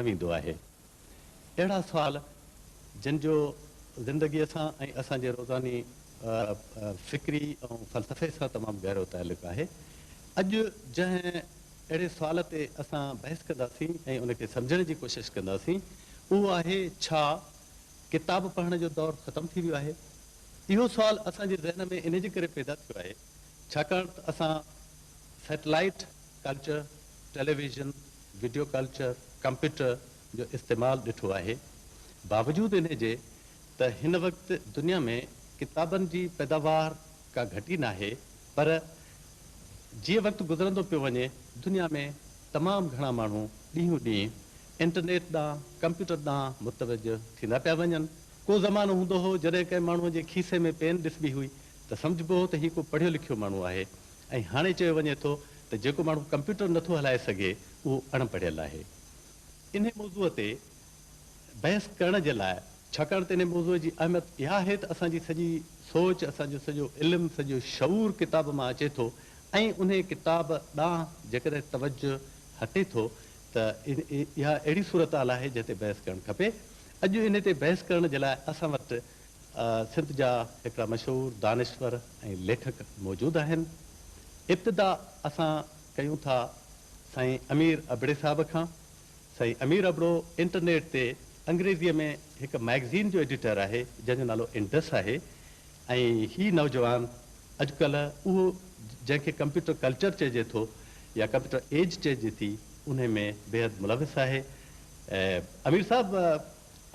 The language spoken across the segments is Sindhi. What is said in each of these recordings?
نه ويندو آهي. اهڙا سوال جن جو زندگيء سان ۽ اسان جي روزاني فڪري ۽ فلسفي سان تمام گهرو تعلق آهي. اڄ جنهن اهڙي سوال تي اسان بحث ڪنداسين ۽ ان کي سمجهڻ جي ڪوشش ڪنداسين اهو آهي ڇا ڪتاب پڙهڻ جو دور ختم ٿي ويو آهي؟ اهو سوال اسان جي ذهن ۾ انهي جي ڪري پيدا ٿيو آهي ڇاڪاڻ ته اسان satellite culture, television, video culture, computer جو استعمال ڏٺو آهي باوجود انهي جي ته هن وقت دنيا ۾ ڪتابن جي پيداوار ڪا گهٽي ناهي پر جيئن وقت گذرندو پيو وڃي دنيا ۾ تمام گهڻا ماڻهو ڏينهون ڏينهن انٽرنيٽ ڏانهن، ڪمپيوٽر ڏانهن متوجه ٿيندا پيا وڃن. ڪو زمانو هوندو هو جڏهن ڪنهن ماڻهوء جي کيسي ۾ پين ڏسبي هئي ته سمجهبو هو ته هي ڪو پڙهيو لکيو ماڻهو آهي ۽ هاڻي چيو وڃي ٿو ته جيڪو ماڻهو ڪمپيوٽر نٿو هلائي سگهي اهو اڻ پڙهيل آهي. انهي موضوع تي بحث ڪرڻ جي لاء ڇاڪاڻ ته انهي موضوع جي اهميت اها آهي ته اسان جي سڄي سوچ، اسان جو سڄو علم، سڄو شعور ڪتاب مان اچي ٿو ۽ انهي ڪتاب ڏانهن جيڪڏهن توجه هٽي ٿو ته اها اهڙي صورتحال آهي جنهن تي بحث ڪرڻ کپي. اڄ انهي تي بحث ڪرڻ جي لاء اسان وٽ سنڌ جا هڪڙا مشهور دانشور ۽ ليکڪ موجود آهن. ابتدا اسان ڪيون ٿا سائين امير ابڙي صاحب کان. سائين امير ابڙو انٽرنيٽ تي انگريزيء ۾ هڪ مئگزين جو ايڊيٽر آهي جنهن جو نالو انڊس آهي ۽ هي نوجوان اڄڪلهه اهو جنهن کي ڪمپيوٽر ڪلچر چئجي ٿو يا ڪمپيوٽر ايج چئجي ٿي انهي ۾ بيحد ملوث آهي. امير صاحب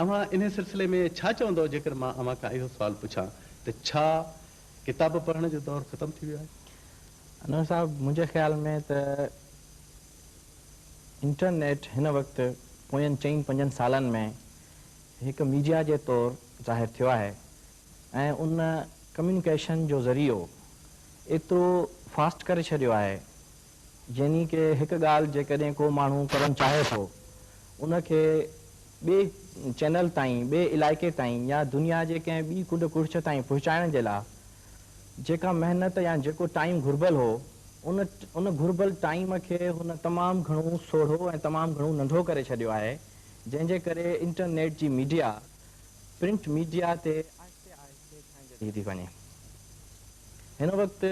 اوهان انهي سلسلي ۾ ڇا چوندؤ جيڪر مان اوهان کان اهو سوال پڇان ته ڇا ڪتاب پڙهڻ جو دور ختم ٿي ويو آهي؟ انور صاحب منهنجي خيال ۾ ته انٽرنيٽ هن وقت پوين چئن پنجن سالن ۾ هڪ ميڊيا جي طور ظاهر ٿيو آهي ۽ ان ڪميونيڪيشن جو ذريعو ايترو فاسٽ ڪري ڇڏيو آهي يعني ڪه هڪ ڳالهه جيڪڏهن ڪو ماڻهو ڪرڻ چاهي ٿو ان کي ٻئي چينل تائين ٻئي علائقي تائين يا دنيا جي ڪنهن ٻي ڪنڊ ڪڙڇ تائين پهچائڻ جي لاء جيڪا محنت يا جيڪو ٽائيم گهربل هو ان ان گهربل ٽائيم کي هن تمام گهڻو سوڙهو ۽ تمام گهڻو ننڍو ڪري ڇڏيو آهي جنهن جي ڪري انٽرنيٽ جي ميڊيا پرنٽ ميڊيا تي آهستي آهستي ڇانئجندي ٿي وڃي. هن وقت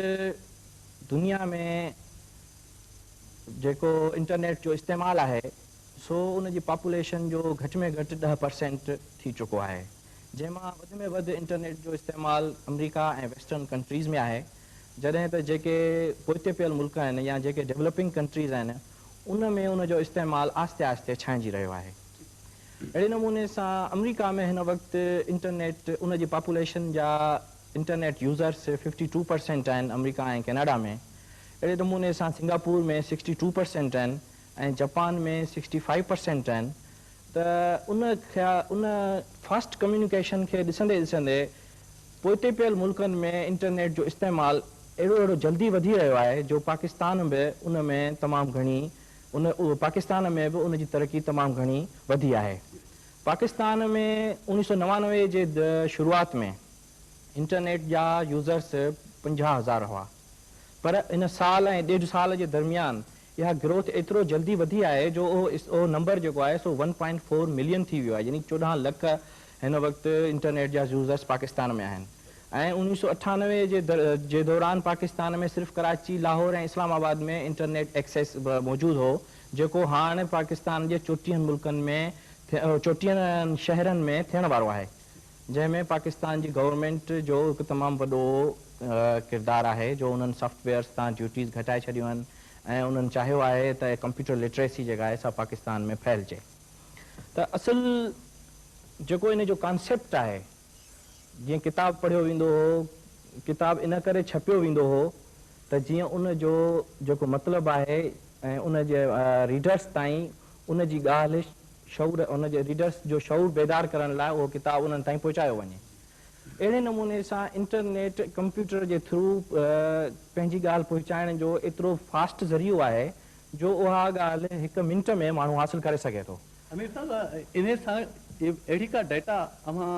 دنيا ۾ جيڪو انٽرنيٽ جو استعمال آهي سو ان جي پاپوليشن جو گهٽ ۾ گهٽ 10% ٿي چڪو آهي. جنهن مان وڌ ۾ وڌ انٽرنيٽ جو استعمال آمريڪا ۽ ويسٽرن ڪنٽريز ۾ آهي جڏهن ته جيڪي پوئتي پيل ملڪ آهن يا جيڪي ڊولپنگ ڪنٽريز آهن ان ۾ ان جو استعمال آهستي آهستي ڇانئجي رهيو آهي. اهڙي نموني سان آمريڪا ۾ هن وقت انٽرنيٽ ان جي پاپوليشن جا انٽرنيٽ يوزرس 52% آهن آمريڪا ۽ ڪيناڊا ۾ اهڙي نموني سان سنگاپور ۾ 62% آهن ۽ جپان ۾ 65% آهن ته ان ان فاسٽ ڪميونيڪيشن کي ڏسندي ڏسندي پوئتي پيل ملڪن ۾ انٽرنيٽ جو استعمال اهڙو اهڙو جلدي وڌي رهيو آهي جو پاڪستان به ان ۾ تمام گهڻي ان پاڪستان ۾ به ان جي ترقي تمام گهڻي وڌي آهي. پاڪستان ۾ 1999 جي شروعات ۾ انٽرنيٽ جا يوزرس 50,000 هئا پر ان سال ۽ ڏيڍ سال جي درميان اها گروٿ ايترو جلدي وڌي آهي جو اهو اهو نمبر جيڪو آهي سو 1.4 ملين ٿي ويو آهي يعني 14 لک هن وقت انٽرنيٽ جا يوزرس پاڪستان ۾ آهن ۽ 1998 جي جي دوران پاڪستان ۾ صرف ڪراچي، لاهور ۽ اسلام آباد ۾ انٽرنيٽ ايڪسيس موجود هو جيڪو هاڻ پاڪستان جي 34 ملڪن ۾ 34 شهرن ۾ ٿيڻ وارو آهي. جنهن ۾ پاڪستان جي گورنمينٽ جو هڪ تمام وڏو ڪردار آهي جو انهن سافٽ ويئرس تان ڊيوٽيز گهٽائي ڇڏيون آهن ۽ انهن چاهيو آهي ته ڪمپيوٽر لٽريسي جيڪا آهي سا پاڪستان ۾ ڦهلجي ته اصل جيڪو ان جو ڪانسيپٽ آهي جيئن ڪتاب پڙهيو ويندو هو ڪتاب ان ڪري ڇپيو ويندو هو ته جيئن ان جو جيڪو مطلب آهي ۽ ان جي ريڊرس تائين ان جي ڳالهه شعور ان جي ريڊرس جو شعور بيدار ڪرڻ لاء اهو ڪتاب انهن تائين پهچايو وڃي. اهڙي نموني سان انٽرنيٽ ڪمپيوٽر جي ٿرو پنهنجي ڳالهه پهچائڻ جو ايترو فاسٽ ذريعو آهي جو اها ڳالهه هڪ منٽ ۾ ماڻهو حاصل ڪري سگهي ٿو. امير صاحب انهي سان اهڙي ڪا ڊيٽا اوهان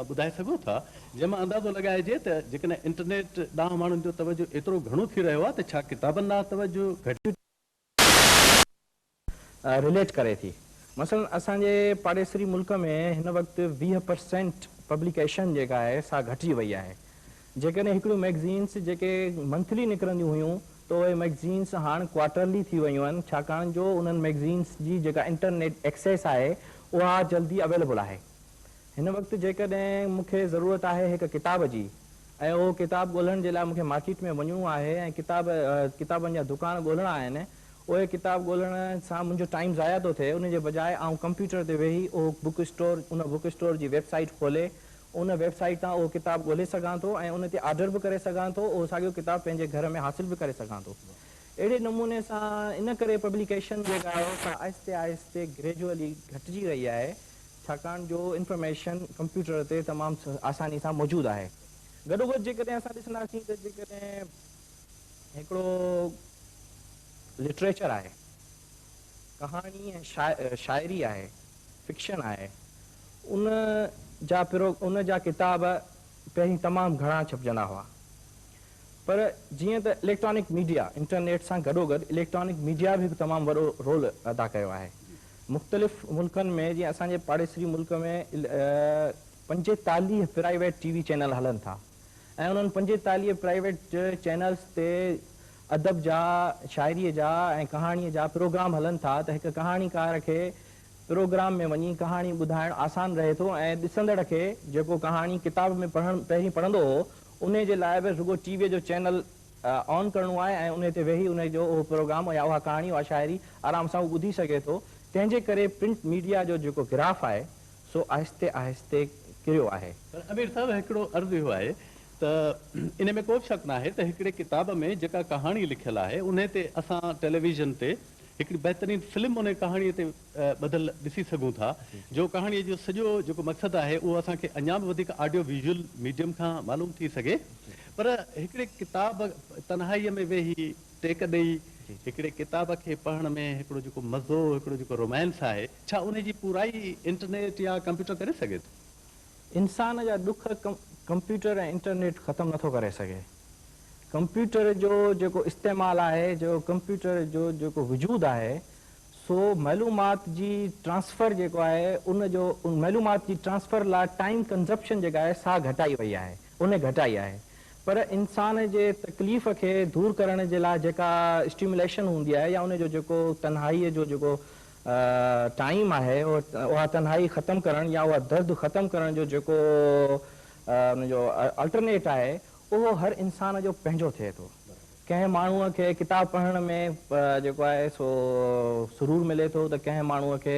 ٻڌائي سگهو ٿا جنهن مان اندازو لڳائجي ته جيڪڏهن انٽرنيٽ ڏانهن ماڻهن جو توجه ايترو گهڻو ٿي رهيو آهي ته ڇا ڪتابن ڏانهن توجه گهٽجي رليٽ ڪري ٿي. مثلاً اسان جي پاڙيسري ملڪ ۾ هن وقت 20% پبليڪيشن جيڪا آهي سا گهٽجي وئي آهي. جيڪڏهن هڪڙيون مئگزينس جيڪي منٿلي نڪرنديون هيون ته اهي مئگزينس هاڻ ڪوارٽرلي ٿي ويون آهن، ڇاڪاڻ جو انهن مئگزينس جي جيڪا انٽرنيٽ ايڪسيس آهي اها جلدي اويليبل آهي. هن وقت جيڪڏهن مون کي ضرورت آهي هڪ ڪتاب جي ۽ اهو ڪتاب ڳولڻ جي لاء مون کي مارڪيٽ ۾ وڃڻو آهي ۽ ڪتاب ڪتابن جا دڪان ڳولڻا آهن، اهي ڪتاب ڳولڻ سان منهنجو ٽائيم ضايع ٿو ٿئي، ان جي بجاء آئون ڪمپيوٽر تي ويهي اهو بڪ اسٽور ان بڪ اسٽور جي ويب سائيٽ کولي ان ويب سائيٽ تان اهو ڪتاب ڳولي سگهان ٿو ۽ ان تي آرڊر به ڪري سگهان ٿو، اهو ساڳيو ڪتاب پنهنجي گهر ۾ حاصل به ڪري سگهان ٿو. اهڙي نموني سان ان ڪري پبليڪيشن جيڪا آهي سا آهستي آهستي گريجوئلي گهٽجي رهي آهي، ڇاڪاڻ جو انفارميشن ڪمپيوٽر تي تمام آساني سان موجود آهي. گڏوگڏ جيڪڏهن اسان ڏسنداسين ته جيڪڏهن هڪڙو لٽريچر آهي، ڪهاڻي ۽ شاعري آهي، فڪشن آهي، ان جا ان جا ڪتاب پهرين تمام گهڻا ڇپجندا هئا پر جيئن ته اليڪٽرانڪ ميڊيا، انٽرنيٽ سان گڏوگڏ اليڪٽرانڪ ميڊيا به هڪ تمام وڏو رول ادا ڪيو آهي. مختلف ملڪن ۾ جيئن اسان جي پاڙيسري ملڪ ۾ 45 پرائيويٽ ٽي وي چينل هلن ٿا ۽ انهن 45 پرائيويٽ چينلز تي ادب جا، شاعريء جا ۽ ڪهاڻيء جا پروگرام هلن ٿا ته هڪ ڪهاڻيڪار کي پروگرام ۾ وڃي ڪهاڻي ٻڌائڻ آسان رهي ٿو ۽ ڏسندڙ کي جيڪو ڪهاڻي ڪتاب ۾ پڙهڻ پهرين پڙهندو هو انهي جي لاء به رڳو ٽي ويء جو چينل آن ڪرڻو آهي ۽ انهي تي ويهي انهي جو اهو پروگرام يا اها ڪهاڻي اها شاعري آرام سان هو ٻڌي سگهي ٿو. تنهن جي ڪري پرنٽ ميڊيا جو جيڪو گراف آهي سو آهستي آهستي ڪريو آهي. پر امير صاحب هڪڙو عرض اهو آهي ته انهي ۾ ڪو به شڪ ناهي ته هڪڙي ڪتاب ۾ جيڪا ڪهاڻي لکيل آهي انهي تي اسان ٽيليويزن تي هڪڙي بهترين فلم انهي ڪهاڻي تي ٻڌل ڏسي سگهون ٿا جو ڪهاڻيء جو سڄو جيڪو مقصد آهي اهو اسان کي اڃا به وڌيڪ آڊيو ويزوئل ميڊيم کان معلوم ٿي سگهي پر هڪڙي ڪتاب تنهائيء ۾ ويهي ٽيڪ ڏئي هڪڙي ڪتاب کي پڙهڻ ۾ هڪڙو جيڪو مزو هڪڙو جيڪو رومانس آهي ڇا انهي جي پورائي انٽرنيٽ يا ڪمپيوٽر ڪري سگهي ٿو؟ انسان جا ڏک ڪمپيوٽر ۽ انٽرنيٽ ختم نٿو ڪري سگهي. ڪمپيوٽر جو جيڪو استعمال آهي، جو ڪمپيوٽر جو جيڪو وجود آهي، سو معلومات جي ٽرانسفر جيڪو آهي ان جو معلومات جي ٽرانسفر لاء ٽائيم ڪنزپشن جيڪا آهي سا گهٽائي وئي آهي، ان گهٽائي آهي. پر انسان جي تڪليف کي دور ڪرڻ جي لاء جيڪا اسٽيموليشن هوندي آهي يا ان جو جيڪو تنهائيء جو جيڪو ٽائيم آهي اها تنهائي ختم ڪرڻ يا اها درد ختم ڪرڻ جو جيڪو ان جو الٽرنيٽ آهي اهو هر انسان جو پنهنجو ٿئي ٿو. ڪنهن ماڻهوء کي ڪتاب پڙهڻ ۾ جيڪو آهي سو سرور ملي ٿو ته ڪنهن ماڻهوء کي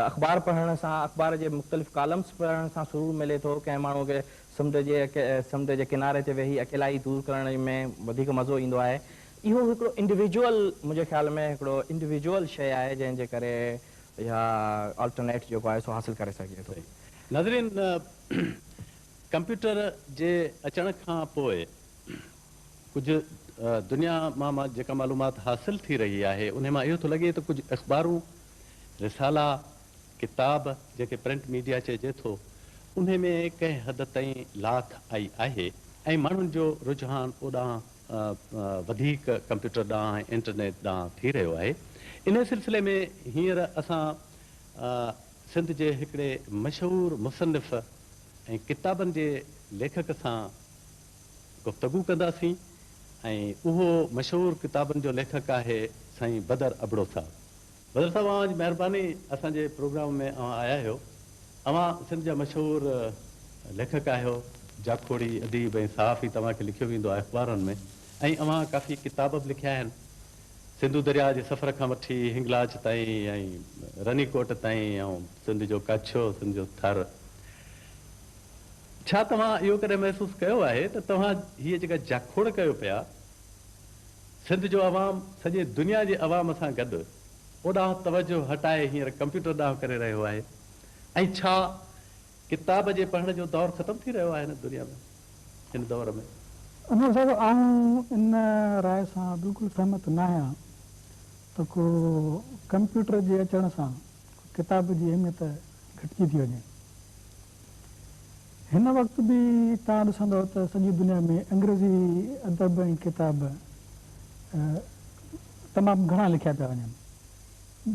اخبار پڙهڻ سان اخبار جي مختلف ڪالمس پڙهڻ سان سرور ملي ٿو، ڪنهن ماڻهوء کي سمنڊ جي سمنڊ جي ڪناري تي ويهي اڪيلائي دور ڪرڻ ۾ وڌيڪ مزو ايندو آهي. اهو هڪڙو انڊيويجوئل منهنجي خيال ۾ هڪڙو انڊيويجوئل شيء آهي جنهن جي ڪري اها آلٽرنيٽ جيڪو آهي سو حاصل ڪري سگهجي ٿو. ناظرين ڪمپيوٽر جي اچڻ کان پوء ڪجهه دنيا مان مان جيڪا معلومات حاصل ٿي رهي آهي انهي مان اهو ٿو لڳي ته ڪجهه اخبارون، رسالا، ڪتاب جنهن کي پرنٽ ميڊيا چئجي ٿو انهي ۾ ڪنهن حد تائين لاٿ آئي آهي ۽ ماڻهن جو رجحان اوڏانهن وڌيڪ ڪمپيوٽر ڏانهن ۽ انٽرنيٽ ڏانهن ٿي رهيو آهي. انهي سلسلي ۾ هينئر اسان سنڌ جي هڪڙي مشهور مصنف ۽ ڪتابن جي ليکڪ سان گفتگو ڪنداسين ۽ اهو مشهور ڪتابن جو ليکڪ آهي سائين بدر ابڙو صاحب. بدر صاحب اوهان جي مهرباني اسان جي پروگرام ۾ اوهان آيا آهيو. اوهان سنڌ جا مشهور ليکڪ آهيو، جاکوڙي اديب ۽ صحافي توهان کي لکيو ويندو آهي اخبارن ۾ ۽ اوهان ڪافي ڪتاب به لکيا آهن. سنڌو درياء جي سفر کان وٺي هنگلاج تائين ۽ رني ڪوٽ تائين ۽ سنڌ جو ڪاڇو، سنڌ جو ٿر. ڇا توهان اهو ڪڏهن محسوس ڪيو آهي ته توهان هيء جيڪا جاکوڙ ڪيو پيا، سنڌ جو عوام سڄي دنيا جي عوام سان گڏ اوڏانهن توجهه هٽائي هينئر ڪمپيوٽر ڏانهن ڪري رهيو آهي ۽ ڇا ڪتاب جي پڙهڻ جو دور ختم ٿي رهيو آهي هن دنيا ۾ هن دور ۾؟ انور صاحب آئون ان راء سان بلڪل سهمت ناهيان ته ڪو ڪمپيوٽر جي اچڻ سان ڪتاب جي اهميت گهٽجي ٿي وڃي. هن وقت به توهان ڏسندؤ ته سڄي دنيا ۾ انگريزي ادب ۽ ڪتاب تمام گهڻا لکيا پيا وڃن.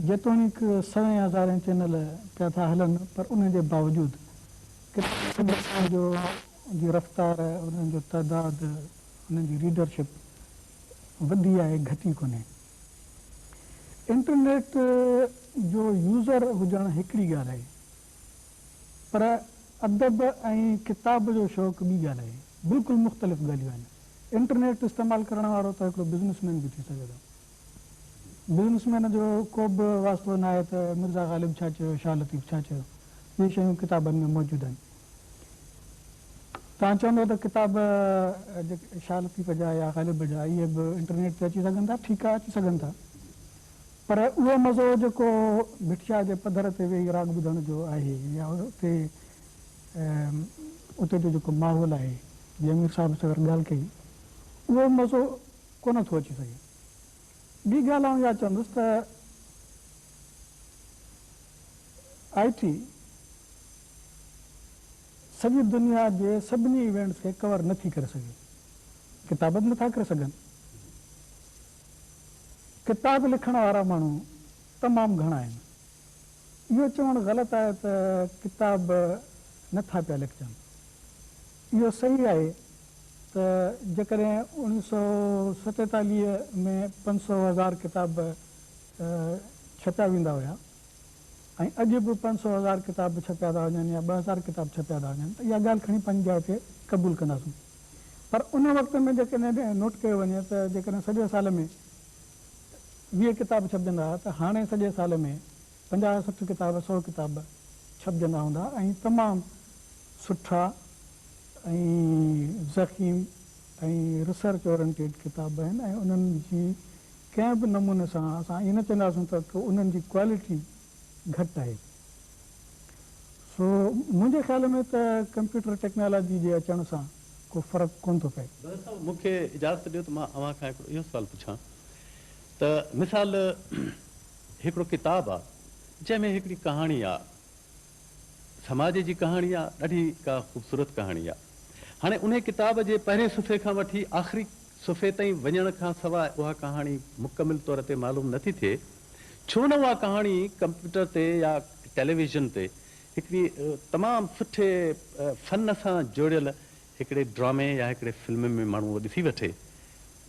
جيتوڻيڪ سوين هزارين چينل پيا ٿا هلن پر ان جي باوجود ڪتابن جو جي رفتار، انهن جو تعداد، انهن جي ريڊرشپ وڌي آهي گهٽي ڪونهي. انٽرنيٽ جو يوزر هجڻ هڪڙي ڳالهه آهي پر ادب ۽ ڪتاب جو شوق ٻي ڳالهه آهي. بلڪل مختلف ڳالهيون آهن. انٽرنيٽ استعمال ڪرڻ وارو ته هڪڙو بزنس مين به ٿي سگهي ٿو. بزنس مين جو ڪو به واسطو ناهي ته مرزا غالب ڇا چيو، شاهه لطيف ڇا چيو. اهي شيون ڪتابن ۾ موجود آهن. توهان چوندؤ ته ڪتاب جيڪي شاهه لطيف جا يا غالب جا اهي به انٽرنيٽ تي اچي سگهن ٿا، ٺيڪ آهي اچي سگهن ٿا پر اهو مزو جيڪو ڀٽ شاهه جي پڌر تي ويهي راڳ ٻڌڻ جو آهي يا اتي اتي جو جيڪو ماحول آهي جيئن مير صاحب صغر ڳالهه ڪئي اهو مزو ڪونه ٿو اچي سگهي. ٻي ڳالهه آئون اها چوندس ته آء ٽي سڄي دنيا جي سڀني ايونٽس کي ڪور نه ٿي ڪري سگهي. ڪتاب به نه ٿا ڪري سگهن. ڪتاب لکڻ وارا ماڻهو تمام گهڻا آهن. اهو چوڻ غلط آهي ته ڪتاب نه ٿا پيا لکجن. اهو صحيح آهي ته جيڪڏهن 1947 ۾ 500 هزار ڪتاب ڇپيا ويندا هيا ۽ اڄ به 500 هزار ڪتاب ڇپيا ٿا وڃن يا 2000 ڪتاب ڇپيا ٿا وڃن ته اها ڳالهه کڻي پنهنجي جاء تي قبول ڪنداسون پر ان وقت ۾ جيڪڏهن نوٽ ڪيو وڃي ته جيڪڏهن سڄي سال ۾ 20 ڪتاب ڇپجندا ها ته هاڻي سڄي سال ۾ 50 60 ڪتاب 100 ڪتاب ڇپجندا هوندا ۽ تمام سٺا ۽ ضخيم ۽ ريسرچ اورينٽيڊ ڪتاب آهن ۽ انهن جي ڪنهن به نموني سان اسان ائين نه چونداسون ته ڪو انهن جي ڪوالٽي گهٽ آهي. سو منهنجي خيال ۾ ته ڪمپيوٽر ٽيڪنالاجي جي اچڻ سان ڪو فرق ڪونه ٿو پئي. بدر صاحب مون کي اجازت ڏيو ته مان اوهان کان هڪڙو اهو سوال پڇان ته مثال هڪڙو ڪتاب آ جنهن ۾ هڪڙي ڪهاڻي آ سماج جي ڪهاڻي آ ڏاڍي ڪا خوبصورت ڪهاڻي آ هاڻي انهي ڪتاب جي پهرين صفحي کان وٺي آخري صفحي تائين وڃڻ کان سواء اها ڪهاڻي مڪمل طور تي معلوم نه ٿي ٿئي ڇو نه اها ڪهاڻي ڪمپيوٽر تي يا ٽيليويزن تي هڪڙي تمام سٺي فن سان جوڙيل هڪڙي ڊرامي يا هڪڙي فلم ۾ ماڻهو اهو ڏسي وٺي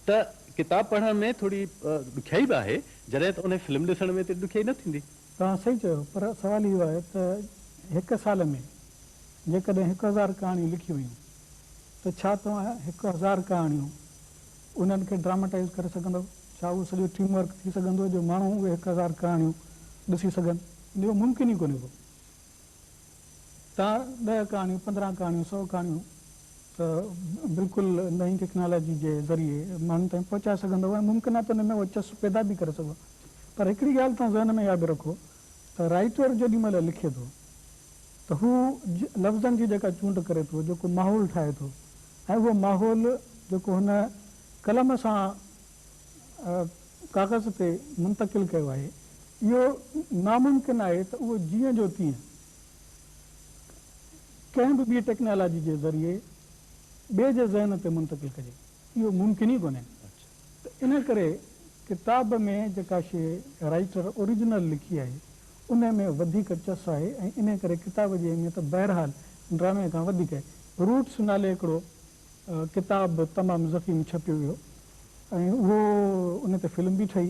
ته ڪتاب پڙهڻ ۾ ٿوري ڏکيائي به آهي جڏهن ته انهي فلم ڏسڻ ۾ ايتري ڏکيائي نه ٿيندي. توهان صحيح چيو پر سوال اهو آهي ته هڪ سال ۾ جيڪڏهن 1000 ڪهاڻيون لکيون ويون ته ڇا توهان 1000 ڪهاڻيون انهن کي ڊراماٽائيز ڪري سگهندؤ؟ ڇا اهو سڄو ٽيم ورڪ ٿي سگهندو جو ماڻهو اهي 1000 ڪهاڻيون ڏسي سگهن؟ اهو ممڪن ئي ڪونهي ڪو. توهان 10 ڪهاڻيون، 15 ڪهاڻيون، 100 ڪهاڻيون ته بلڪل نئين ٽيڪنالاجي جي ذريعي ماڻهن تائين پهچائي سگهندؤ ۽ ممڪن آهي ته ان ۾ اهو چس پيدا به ڪري سگهو. پر هڪڙي ڳالهه توهان ذهن ۾ اها به رکو ته رائيٽر جيڏي مهل لکي ٿو ته هو لفظن جي جيڪا چونڊ ڪري ٿو، جيڪو ماحول ٺاهي ٿو ۽ اهو ماحول جيڪو هن قلم سان ڪاغذ تي منتقل ڪيو آهي، اهو ناممڪن آهي ته اهو جيئن جو تيئن ڪنهن به ٻي ٽيڪنالاجي جي ذريعي ٻئي جي ذهن تي منتقل ڪجي. اهو ممڪن ئي ڪونهي. ته ان ڪري ڪتاب ۾ جيڪا شيء رائيٽر اوريجنل لکي آهي، ان ۾ وڌيڪ چس آهي ۽ ان ڪري ڪتاب جي اهميت بهرحال ڊرامي کان وڌيڪ آهي. روٽس نالي هڪڙو ڪتاب تمام ضخيم ڇپيو ويو ۽ اهو ان تي فلم به ٺهي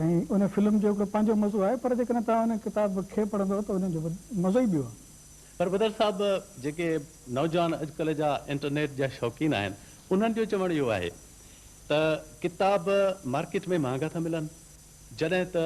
۽ ان فلم جو هڪڙو پنهنجو مزو آهي پر جيڪڏهن توهان ان ڪتاب کي پڙهندؤ ته ان جو مزو ئي ٻيو آهي. پر بدر صاحب جيڪي نوجوان اڄڪلهه جا انٽرنيٽ جا شوقين آهن انهن جو چوڻ اهو آهي ته ڪتاب مارڪيٽ ۾ مهانگا ٿا ملن جڏهن ته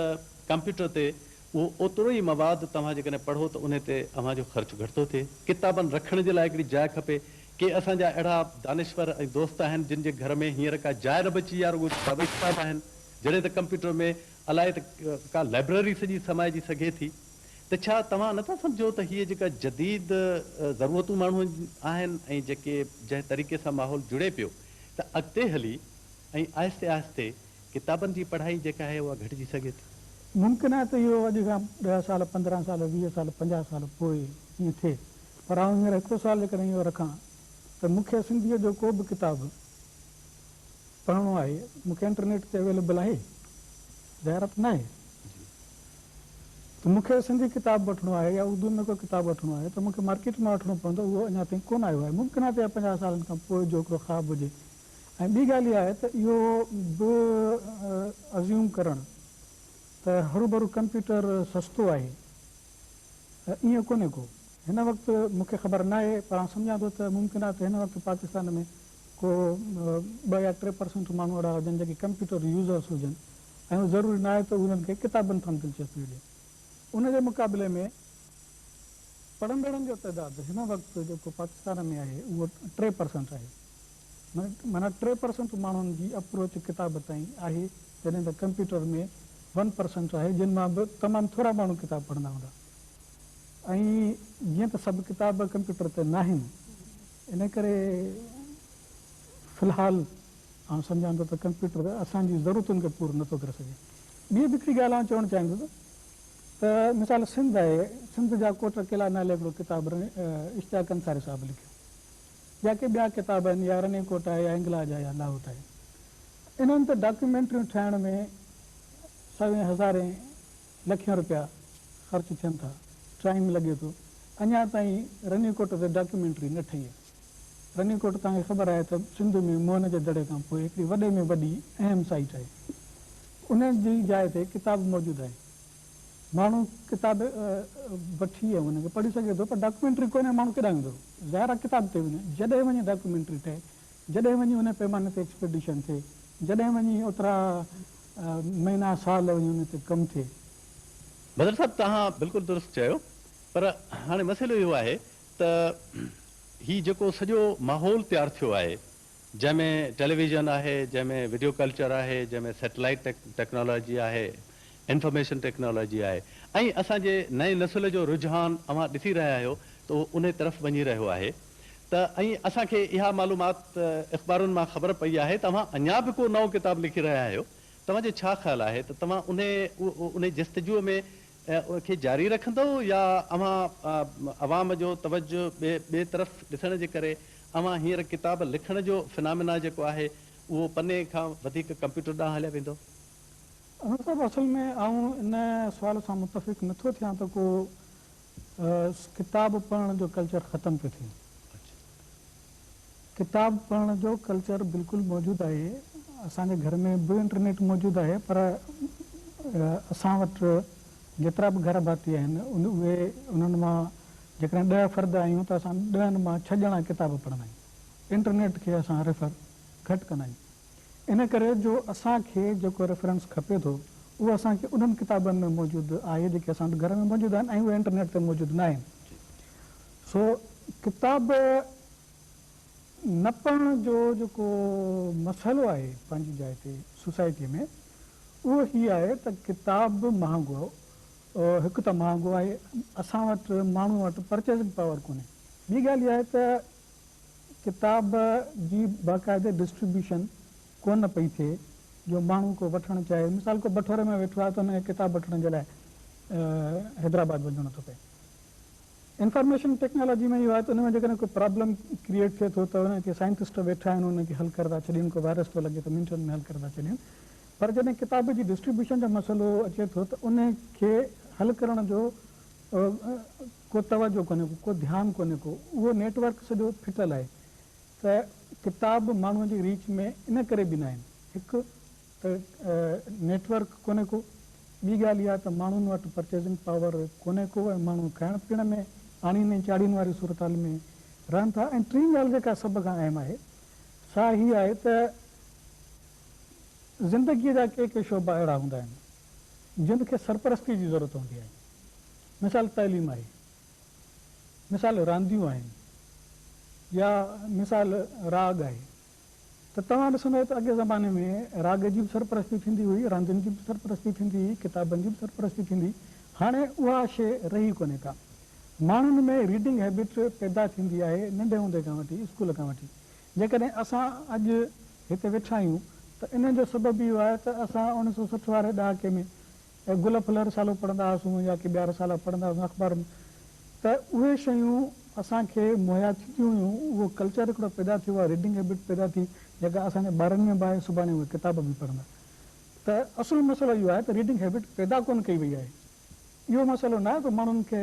ڪمپيوٽر تي اهو اوترو ئي مواد توهان جيڪڏهن پڙهو ته انهي تي اوهان جو خرچ گهٽ ٿو ٿئي. ڪتابن رکڻ جي لاء هڪڙي جاء کپي. ڪي اسان جا اهڙا دانشور ۽ دوست آهن جن جي گهر ۾ هينئر ڪا جاء نه بچي آهي رڳو ڪتاب ئي ڪتاب آهن. جڏهن ته ڪمپيوٽر ۾ الائي ته ڪا لائبريري سڄي سمائجي سگهي ٿي. ته ڇا توهان نه ٿا سمجهو ته هيء جيڪا جديد ضرورتون ماڻهن جون آهن ۽ جيڪي جنهن طريقي سان ماحول جڙي پيو ته اڳتي هلي ۽ آهستي آهستي ڪتابن جي پڙهائي جيڪا آهي اها گهٽجي سگهي ٿي. ممڪن آهي ته اهو اڄ کان 10 سال، 15 سال، 20 سال، 50 سال پوء ائين ٿئي پر آئون هينئر هڪڙو سوال جيڪڏهن اهو رکان ته مون کي سنڌيء جو ڪو به ڪتاب پڙهڻو آهي، مون کي انٽرنيٽ تي اويليبل آهي؟ ظاهر آهي ته ناهي. ته مون کي سنڌي ڪتاب وٺڻو آهي يا اردو ۾ ڪو ڪتاب وٺڻو آهي ته مون کي مارڪيٽ مان وٺڻو پوندو، اهو اڃا تائين ڪونه آيو آهي. ممڪن آهي ته اها 50 سالن کان پوء جو هڪڙو خواب هجي. ۽ ٻي ڳالهه اها آهي ته اهو به ازيوم ڪرڻ ته هروڀرو ڪمپيوٽر سستو آهي، ائين ڪونهي ڪو. هن وقت مون کي خبر ناهي پر آئون سمجهان ٿو ته ممڪن آهي ته هن وقت پاڪستان ۾ ڪو 2 يا 3% ماڻهو اهڙا هجن جيڪي ڪمپيوٽر يوزرس هجن ۽ اهو ضروري ناهي ته انهن کي ڪتابن سان دلچسپي هجي. ان جي مقابلي ۾ پڙهندڙن جو تعداد هن وقت جيڪو پاڪستان ۾ آهي اهو 3% آهي. معنيٰ 3% ماڻهن جي اپروچ ڪتاب تائين آهي جڏهن ته ڪمپيوٽر ۾ 1% آهي جن مان به تمام ٿورا ماڻهو ڪتاب پڙهندا هوندا ۽ جيئن ته سڀ ڪتاب ڪمپيوٽر تي ناهن ان ڪري في الحال آئون سمجهان ٿو ته ڪمپيوٽر اسان جي ضرورتن کي پورو نٿو ڪري سگهي. ٻي به هڪڙي ڳالهه آئون چوڻ چاهيندس ته مثال سنڌ آهي، سنڌ جا ڪوٽ قلعا نالي هڪڙو ڪتاب اشتياق انصاري صاحب لکيو يا ڪي ٻيا ڪتاب آهن يا رني ڪوٽ آهي يا هنگلاج آهي يا لاهوت آهي. انهن تي ڊاڪيومينٽريون ٺاهڻ ۾ سوين هزارين لکين روپيا خرچ ٿين ٿا، ٽائيم لڳي ٿو، اڃا تائين رني ڪوٽ تي ڊاڪيومينٽري نه ٺهي آهي. رني ڪوٽ توهان کي خبر آهي ته سنڌ ۾ موهن جي دڙي کان پوء هڪڙي وڏي ۾ وڏي اهم سائيٽ آهي. ان جي جاء تي ڪتاب موجود آهي. ماڻهو ڪتاب وٺي ۽ ان کي پڙهي سگهي ٿو پر ڊاڪيومينٽري ڪونهي ماڻهو ڪيڏانهن ويندو؟ ظاهر آهي ڪتاب تي وڃي. جڏهن وڃي ڊاڪيومينٽري ٺهي، جڏهن وڃي ان پيماني تي ايڪسپيڊيشن ٿئي، جڏهن وڃي اوترا مهينا سال وڃي ان تي ڪم ٿئي. بدر صاحب توهان بلڪل درست چيو پر هاڻي مسئلو اهو آهي ته هي جيڪو سڄو ماحول تيار ٿيو آهي جنهن ۾ ٽيليويزن آهي، جنهن ۾ وڊيو ڪلچر آهي، جنهن ۾ سيٽلائيٽ ٽيڪنالاجي آهي، انفارميشن ٽيڪنالاجي آهي ۽ اسان جي نئين نسل جو رجحان اوهان ڏسي رهيا آهيو ته اهو انهي طرف وڃي رهيو آهي ته ۽ اسان کي اها معلومات اخبارن مان خبر پئي آهي ته اوهان اڃا به ڪو نئون ڪتاب لکي رهيا آهيو توهان جو ڇا خيال آهي ته توهان انهي انهي جستجوء ۾ کي جاري رکندؤ يا اوهان عوام جو توجه ٻئي طرف ڏسڻ جي ڪري اوهان هينئر ڪتاب لکڻ جو فنامينا جيڪو آهي اهو پني کان وڌيڪ ڪمپيوٽر ڏانهن هليا ويندؤ؟ انور صاحب اصل ۾ آئون ان سوال سان متفق نٿو ٿيان ته ڪو ڪتاب پڙهڻ جو ڪلچر ختم پيو ٿئي. ڪتاب پڙهڻ جو ڪلچر بلڪل موجود آهي. اسان جي گهر ۾ به انٽرنيٽ موجود آهي پر اسان وٽ جيترا به گهر ڀاتي آهن اهي انهن مان جيڪڏهن 10 فرد آهيون ته اسان 10 مان 6 ڄڻا ڪتاب پڙهندا آهيون. انٽرنيٽ کي اسان ريفر گهٽ ڪندا آهيون. ان ڪري جو اسان کي جيڪو ريفرنس کپي ٿو اهو اسان کي انهن ڪتابن ۾ موجود آهي جيڪي اسان وٽ گهر ۾ موجود آهن ۽ اهي انٽرنيٽ تي موجود ناهن. سو ڪتاب نه پڙهڻ جو جيڪو مسئلو آهي پنهنجي جاء تي سوسائٽيء ۾ اهو هي آهي ته ڪتاب مهانگو هڪ ته مهانگو آهي اسان وٽ ماڻهو وٽ پرچيزنگ پاور ڪونهي ٻي ڳالهه اها آهي ته ڪتاب جي باقاعدي ڊسٽريبيوشن ڪونه پئي ٿئي جو ماڻهو ڪو وٺڻ چاهي مثال ڪو بٺوري ۾ ويٺو آهي ته ان کي ڪتاب وٺڻ جي لاء حيدرآباد وڃڻو ٿو پئي. انفارميشن ٽيڪنالاجي ۾ اهو آهي ته ان ۾ جيڪڏهن ڪو پرابلم ڪريئيٽ ٿئي ٿو ته ان کي سائنٽسٽ ويٺا آهن ان کي حل ڪري ٿا ڇڏين، ڪو وائرس ٿو لڳي ته منٽن ۾ حل ڪري ٿا ڇڏين پر جڏهن ڪتاب جي ڊسٽريبيوشن جو مسئلو اچي ٿو ته ان کي حل ڪرڻ جو ڪو توجه ڪونهي ڪو، ڪو ڌيان ڪونهي ڪو، اهو نيٽ ورڪ سڄو ڦٽل آهي ته ڪتاب ماڻهو جي ريچ ۾ ان ڪري به ناهن هڪ ته نيٽ ورڪ ڪونهي ڪو، ٻي ڳالهه اها ته ماڻهن وٽ پرچيزنگ پاور ڪونهي ڪو ۽ ماڻهو کائڻ پيئڻ ۾ آڻين ۽ چاڙهين واري صورتحال ۾ رهن ٿا ۽ ٽين ڳالهه جيڪا سڀ کان اهم آهي سا هي آهي ته زندگيء جا ڪي ڪي شعبا اهڙا هوندا آهن جن کي سرپرستي جي ضرورت هوندي آهي مثال تعليم آهي، مثال رانديون آهن يا مثال راڳ آهي. ته توهان ڏسندؤ ته اڳئين زماني ۾ راڳ جي به سرپرستي ٿيندي هئي، راندين جي به سرپرستي ٿيندي هئي، ڪتابن جي به سرپرستي ٿيندي هئي. هاڻي اها شيء رهي ڪونهي ڪا. ماڻهن ۾ ريڊنگ هيبٽ پيدا ٿيندي آهي ننڍي هوندي کان وٺي، اسڪول کان وٺي. جيڪڏهن اسان اڄ هتي ويٺا آهيون ته ان جو سبب اهو آهي ته اسان 1960 واري ڏهاڪي ۾ گل ڦل رسالو پڙهندا هئاسون يا ڪي ٻيا رسالا پڙهندا هئاسون اخبارن ته اهي شيون اسان کي مهيا ٿينديون هيون اهو ڪلچر هڪڙو پيدا ٿيو آهي ريڊنگ هيبٽ پيدا ٿي جيڪا اسان جي ٻارن ۾ به آهي سڀاڻي اهي ڪتاب به پڙهندا ته اصل مسئلو اهو آهي ته ريڊنگ هيبٽ پيدا ڪونه ڪئي وئي آهي. اهو مسئلو ناهي ته ماڻهن کي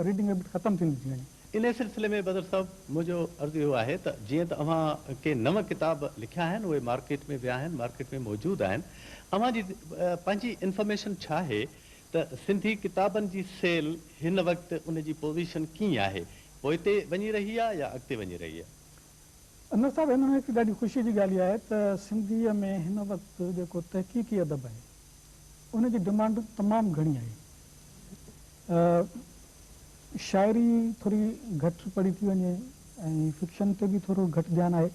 ريڊنگ هيبٽ ختم ٿيندي ٿي وڃي. انهيء سلسلي ۾ بدر صاحب منهنجو عرض اهو آهي ته جيئن ته اوهان ڪي نون ڪتاب لکيا آهن اهي مارڪيٽ ۾ ويا آهن مارڪيٽ ۾ موجود آهن اوهان جي پنهنجي انفارميشن ڇا آهي ته سنڌي ڪتابن جي سيل هن وقت ان جي پوزيشن ڪيئن آهي پوئتي وڃي رهي آهي يا اڳتي وڃي رهي آهي؟ انور صاحب هن ۾ هڪ ڏاڍي خوشي جي ڳالهه اها آهي ته سنڌيء ۾ هن وقت جيڪو تحقيقي ادب آهي ان جي ڊمانڊ تمام گهڻي آهي. شاعري ٿوري گهٽ پڙهي ٿي وڃي ۽ فڪشن تي به ٿورو گهٽ ڌيان آهي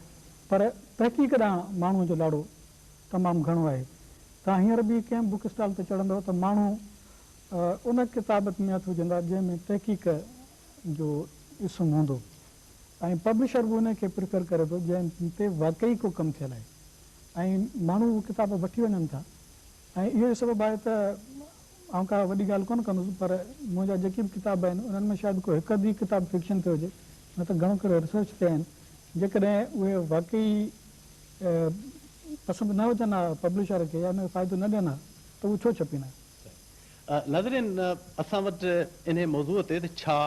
پر تحقيق ڏانهن ماڻهوء جو لاڙو تمام گهڻو آهي. توهان هينئر به ڪنهن بڪ اسٽال تي چڙهندؤ ته ماڻهو ان ڪتاب ۾ هٿ وجهندا جنهن ۾ تحقيق جو اسم هوندو ۽ پبلشر به ان کي پريفر ڪري ٿو جنهن تي واقعي ڪو ڪم ٿيل آهي ۽ ماڻهو اهي ڪتاب وٺي وڃن ٿا ۽ اهو ئي سبب آهي ته آئون ڪا وڏي ڳالهه ڪونه ڪندس پر منهنجا جيڪي به ڪتاب آهن انهن ۾ شايد ڪو هڪ اڌ ئي ڪتاب فڪشن تي هجي نه ته گهڻو ڪري ريسرچ تي آهن. جيڪڏهن اهي واقعي پسند نه هجن ها پبلشر کي يا ان کي فائدو نه ڏين ها ته هو ڇو ڇپين ها. ناظرين اسان وٽ انهي موضوع تي ته ڇا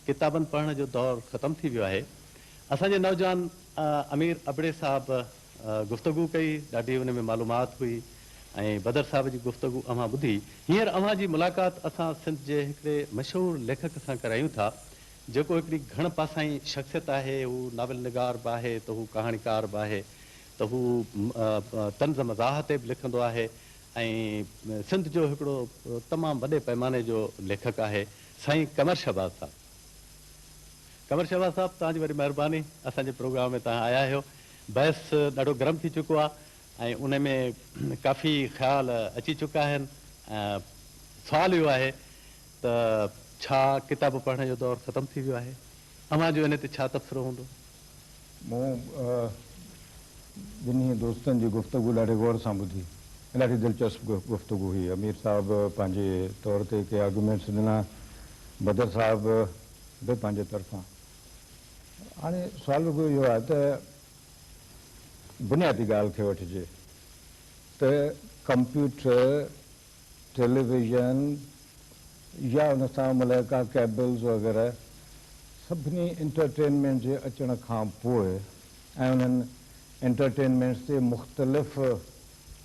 ڪتابن پڙهڻ جو دور ختم ٿي ويو آهي اسان جي نوجوان امير ابڙي صاحب گفتگو ڪئي، ڏاڍي ان ۾ معلومات هئي ۽ بدر صاحب جي گفتگو اوهان ٻڌي. هينئر اوهان جي ملاقات اسان سنڌ جي هڪڙي مشهور ليکڪ سان ڪرايون ٿا، جيڪو هڪڙي گهڻ پاسائين شخصيت آهي، هو ناول نگار به آهي ته هو ڪهاڻيڪار به آهي ته هو طنز مزاح تي به لکندو آهي ۽ سنڌ جو هڪڙو تمام وڏي پئماني جو ليکڪ آهي، سائين قمر شهباز صاحب. قمر شهباز صاحب توهان جي وڏي مهرباني اسان جي پروگرام ۾ توهان آيا آهيو. بحث ڏاڍو گرم ٿي چڪو آهي ۽ ان ۾ ڪافي خيال اچي چڪا آهن. سوال اهو آهي ته ڇا ڪتاب پڙهڻ جو دور ختم ٿي ويو آهي؟ اوهان جو ان تي ڇا تبصرو هوندو؟ مون ٻنهي دوستن جي گفتگو ڏاڍي غور سان ٻڌي ۽ ڏاڍي دلچسپ گفتگو هئي. امير صاحب پنهنجي طور تي ڪي آرگيومينٽس ڏنا، بدر صاحب به پنهنجي طرفان. هاڻي سوال رڳو اهو آهي ته بنيادي ڳالهه کي وٺجي ته ڪمپيوٽر، ٽيليويزن يا ان سان ملحقه ڪيبلز وغيره سڀني انٽرٽينمينٽ جي اچڻ کان پوء ۽ انهن انٽرٽينمينٽس تي مختلف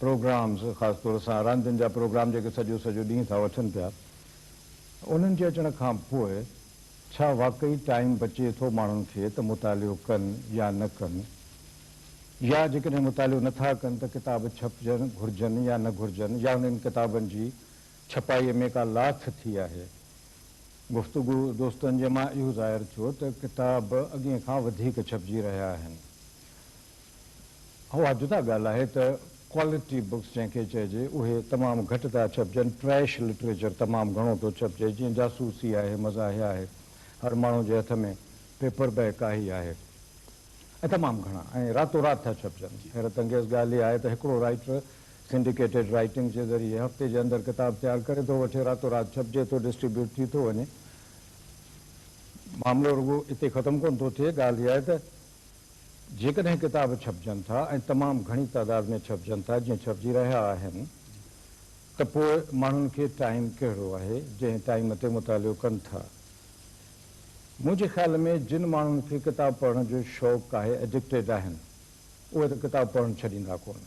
پروگرامز خاص طور سان راندين جا پروگرام جيڪي سڄو سڄو ڏينهن ٿا وٺن پيا انهن جي اچڻ کان پوء ڇا واقعي ٽائيم بچي ٿو ماڻهن کي ته مطالعو ڪن يا نه ڪن؟ يا جيڪڏهن مطالعو نه ٿا ڪن ته ڪتاب ڇپجڻ گهرجن يا نه گهرجن يا انهن ڪتابن جي ڇپائيء ۾ ڪا لاٿ ٿي آهي؟ گفتگو دوستن جي مان اهو ظاهر ٿيو ته ڪتاب اڳئين کان وڌيڪ ڇپجي رهيا آهن. اها جدا ڳالهه آهي ته ڪوالٽي بڪس جنهن کي چئجي اهي تمام گهٽ ٿا ڇپجن، ٽريش لٽريچر تمام گهڻو ٿو ڇپجي جيئن جاسوسي آهي، مزاحيه آهي، هر ماڻهو جي هٿ ۾ پيپر بيڪ آهي ئي آهي ۽ تمام گهڻا ۽ راتو رات ٿا ڇپجن. حيرت انگيز ڳالهه اها آهي ته هڪڙو رائيٽر سنڊيڪيٽيڊ رائيٽنگ جي ذريعي هفتي جي اندر ڪتاب تيار ڪري ٿو وٺي، راتو رات ڇپجي ٿو، ڊسٽريبيوٽ ٿي ٿو وڃي. معاملو رڳو اتي ختم ڪونه ٿو ٿئي، ڳالهه اها آهي ته جيڪڏهن ڪتاب ڇپجن ٿا ۽ تمام گهڻي تعداد ۾ ڇپجن ٿا جيئن ڇپجي رهيا آهن ته پوء ماڻهن کي ٽائيم ڪهڙو آهي جنهن ٽائيم تي مطالعو ڪن ٿا. منهنجي خيال ۾ جن ماڻهن کي ڪتاب پڙهڻ جو شوق آهي ايڊڪٽيڊ آهن اهي ته ڪتاب پڙهڻ ڇڏيندا ڪونه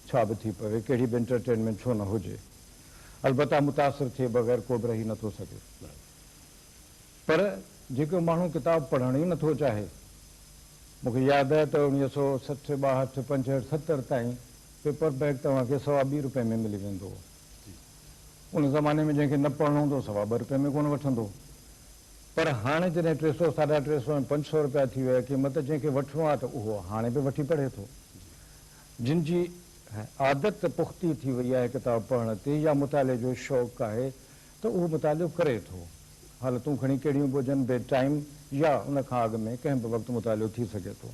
ڇا به ٿي پوي ڪهڙي به انٽرٽينمينٽ ڇو نه هجي البته متاثر ٿئي بغير ڪو به رهي نٿو سگهي. پر جيڪو ماڻهو ڪتاب پڙهڻ ئي نٿو چاهي. مون کي ياد آهي ته اڻويهه سؤ 60، 62، 65، 70 تائين پيپر بيڪ توهان کي سوا ٻي روپئي ۾ ملي ويندو هو. ان زماني ۾ جنهن کي نه پڙهڻو هوندو هو سوا ٻه روپئي ۾ ڪونه وٺندو هو. پر هاڻي جڏهن 300، 350 ۽ 500 روپيا ٿي ويا قيمت، جنهن کي وٺڻو آهي ته اهو هاڻي به وٺي پڙهي ٿو. جن جي عادت پختي ٿي وئي آهي ڪتاب پڙهڻ تي يا مطالعي جو شوق آهي ته اهو مطالعو ڪري ٿو. حالتون کڻي ڪهڙيون به هجن، بيڊ ٽائيم يا ان کان اڳ ۾ ڪنهن به وقت مطالعو ٿي سگهي ٿو.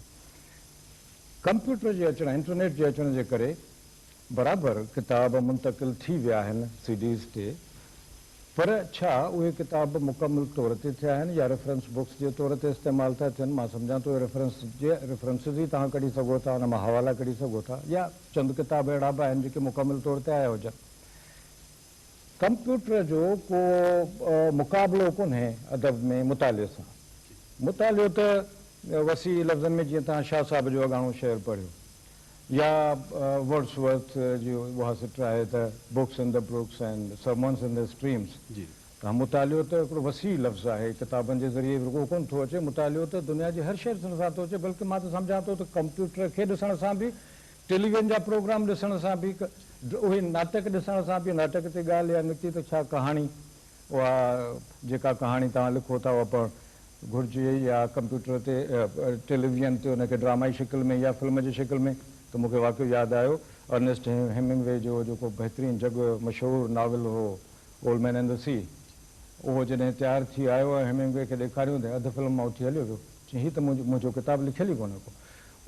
ڪمپيوٽر جي اچڻ، انٽرنيٽ جي اچڻ جي ڪري برابر ڪتاب منتقل ٿي ويا آهن سي ڊيز تي، پر ڇا اهي ڪتاب مڪمل طور تي ٿيا آهن يا ريفرنس بڪس جي طور تي استعمال ٿا ٿين؟ مان سمجهان ٿو اهي ريفرنس جي ريفرنسز ئي توهان ڪڍي سگهو ٿا، ان مان حوالا ڪڍي سگهو ٿا يا چند ڪتاب اهڙا به آهن جيڪي مڪمل طور تي آيا هجن. ڪمپيوٽر جو ڪو مقابلو ڪونهي ادب ۾ مطالعي سان. مطالعو ته وسيع لفظن ۾ جيئن توهان شاهه صاحب جو اڳاڻو شعر پڙهيو يا ورڊس ورٿ جي اها سٽ آهي ته books in the brooks and sermons in the streams. ته مطالعو ته هڪڙو وسيع لفظ آهي، ڪتابن جي ذريعي رڳو ڪونه ٿو اچي، مطالعو ته دنيا جي هر شيء ڏسڻ سان ٿو اچي، بلڪه مان ته سمجهان ٿو ته ڪمپيوٽر کي ڏسڻ سان به، ٽيليويزن جا پروگرام ڏسڻ سان به، اهي ناٽڪ ڏسڻ سان به، ناٽڪ تي ڳالهه اها نڪتي ته ڇا ڪهاڻي اها جيڪا ڪهاڻي توهان لکو ٿا اها پڙهڻ گهرجي يا ڪمپيوٽر تي ٽيليويزن تي ان کي ڊرامائي شڪل ۾ يا فلم جي شڪل ۾ ته مون کي واقعو ياد آيو ارنيسٽ هيمنگوي جو جيڪو بهترين جڳ مشهور ناول هو old man and the sea اهو جڏهن تيار ٿي آيو ۽ هيمنگوي کي ڏيکاريون ته اڌ فلم مان اٿي هليو ويو. چيائين هي ته منهنجو ڪتاب لکيل ئي ڪونه ڪو.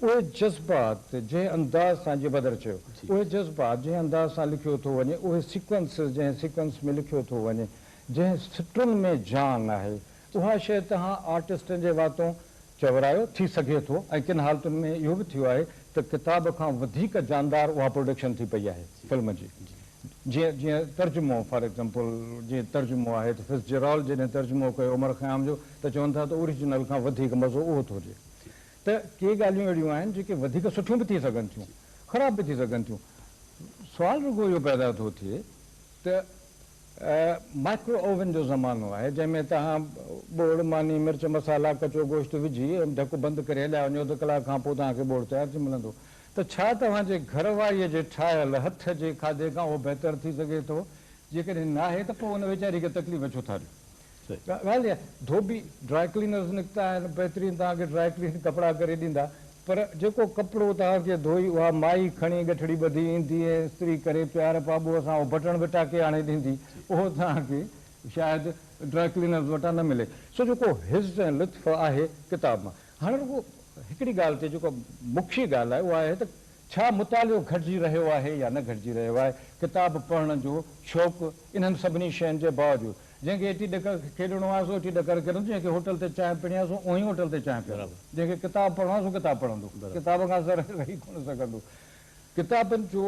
اهي جذبات جنهن انداز سان جيئن بدر چيو اهي جذبات جنهن انداز سان لکيو ٿو وڃي اهي سيڪوئنسز جنهن سيڪوئنس ۾ لکيو ٿو وڃي جنهن سٽن ۾ جان آهي اها شيء توهان آرٽسٽن جي واتون چورايو ٿي سگهي ٿو ۽ ڪن حالتن ۾ اهو به ٿيو آهي ته ڪتاب کان وڌيڪ جاندار اها پروڊڪشن ٿي پئي آهي فلم جي. جيئن جيئن ترجمو فار ايگزامپل جيئن ترجمو آهي ته فٽزجيرالڊ جڏهن ترجمو ڪيو عمر خيام جو ته چون ٿا ته اوريجنل کان وڌيڪ مزو اهو ٿو ڏئي ته ڪي ڳالهيون اهڙيون آهن جيڪي وڌيڪ سٺيون به ٿي سگهن ٿيون خراب به ٿي سگهن ٿيون سوال رڳو اهو پيدا ٿو ٿئي ته مائڪرو اوون جو زمانو آهي جنهن ۾ توهان ٻوڙ ماني مرچ مصالحا ڪچو گوشت وجهي ۽ ڍڪ بند ڪري هليا وڃو اڌ ڪلاڪ کان پوء توهان کي ٻوڙ تيار ٿي ملندو ته ڇا توهان جي گهر واريء جي ٺاهيل هٿ جي کاڌي کان اهو بهتر ٿي سگهي ٿو؟ جيڪڏهن ناهي ته پوء ان ويچاري کي تڪليف ڇو ٿا ڏيو؟ ڳالهه اها ڌوٻي، ڊرائي ڪلينرز نڪتا آهن، بهترين توهان کي ڊرائي ڪلين ڪپڙا ڪري ڏيندا، پر جيڪو ڪپڙو توهان کي ڌوئي اها مائي کڻي ڳٺڙي ٻڌي ايندي ۽ استري ڪري پيار پاٻوهه سان اهو بٽڻ به ٽاڪي آڻي ڏيندي، اهو توهان کي شايد ڊرائي ڪلينرز وٽان نه ملي. سو جيڪو حظ ۽ لطف آهي ڪتاب مان. هاڻي رڳو هڪڙي ڳالهه تي جيڪا مکيه ڳالهه آهي اها آهي ته ڇا مطالعو گهٽجي رهيو آهي يا نه گهٽجي رهيو آهي؟ ڪتاب پڙهڻ جو شوق انهن سڀني شين جي باوجود جنهن کي ايٽي ڏڪر کيڏڻو آهي سو ايٽي ڏڪر کيڏندو، جنهن کي هوٽل تي چانهه پيئڻي آهي سو اونهي هوٽل تي چانهه پيئندو، جنهن کي ڪتاب پڙهڻو آهي سو ڪتاب پڙهندو، ڪتاب کان سواء رهي ڪونه سگهندو. ڪتابن جو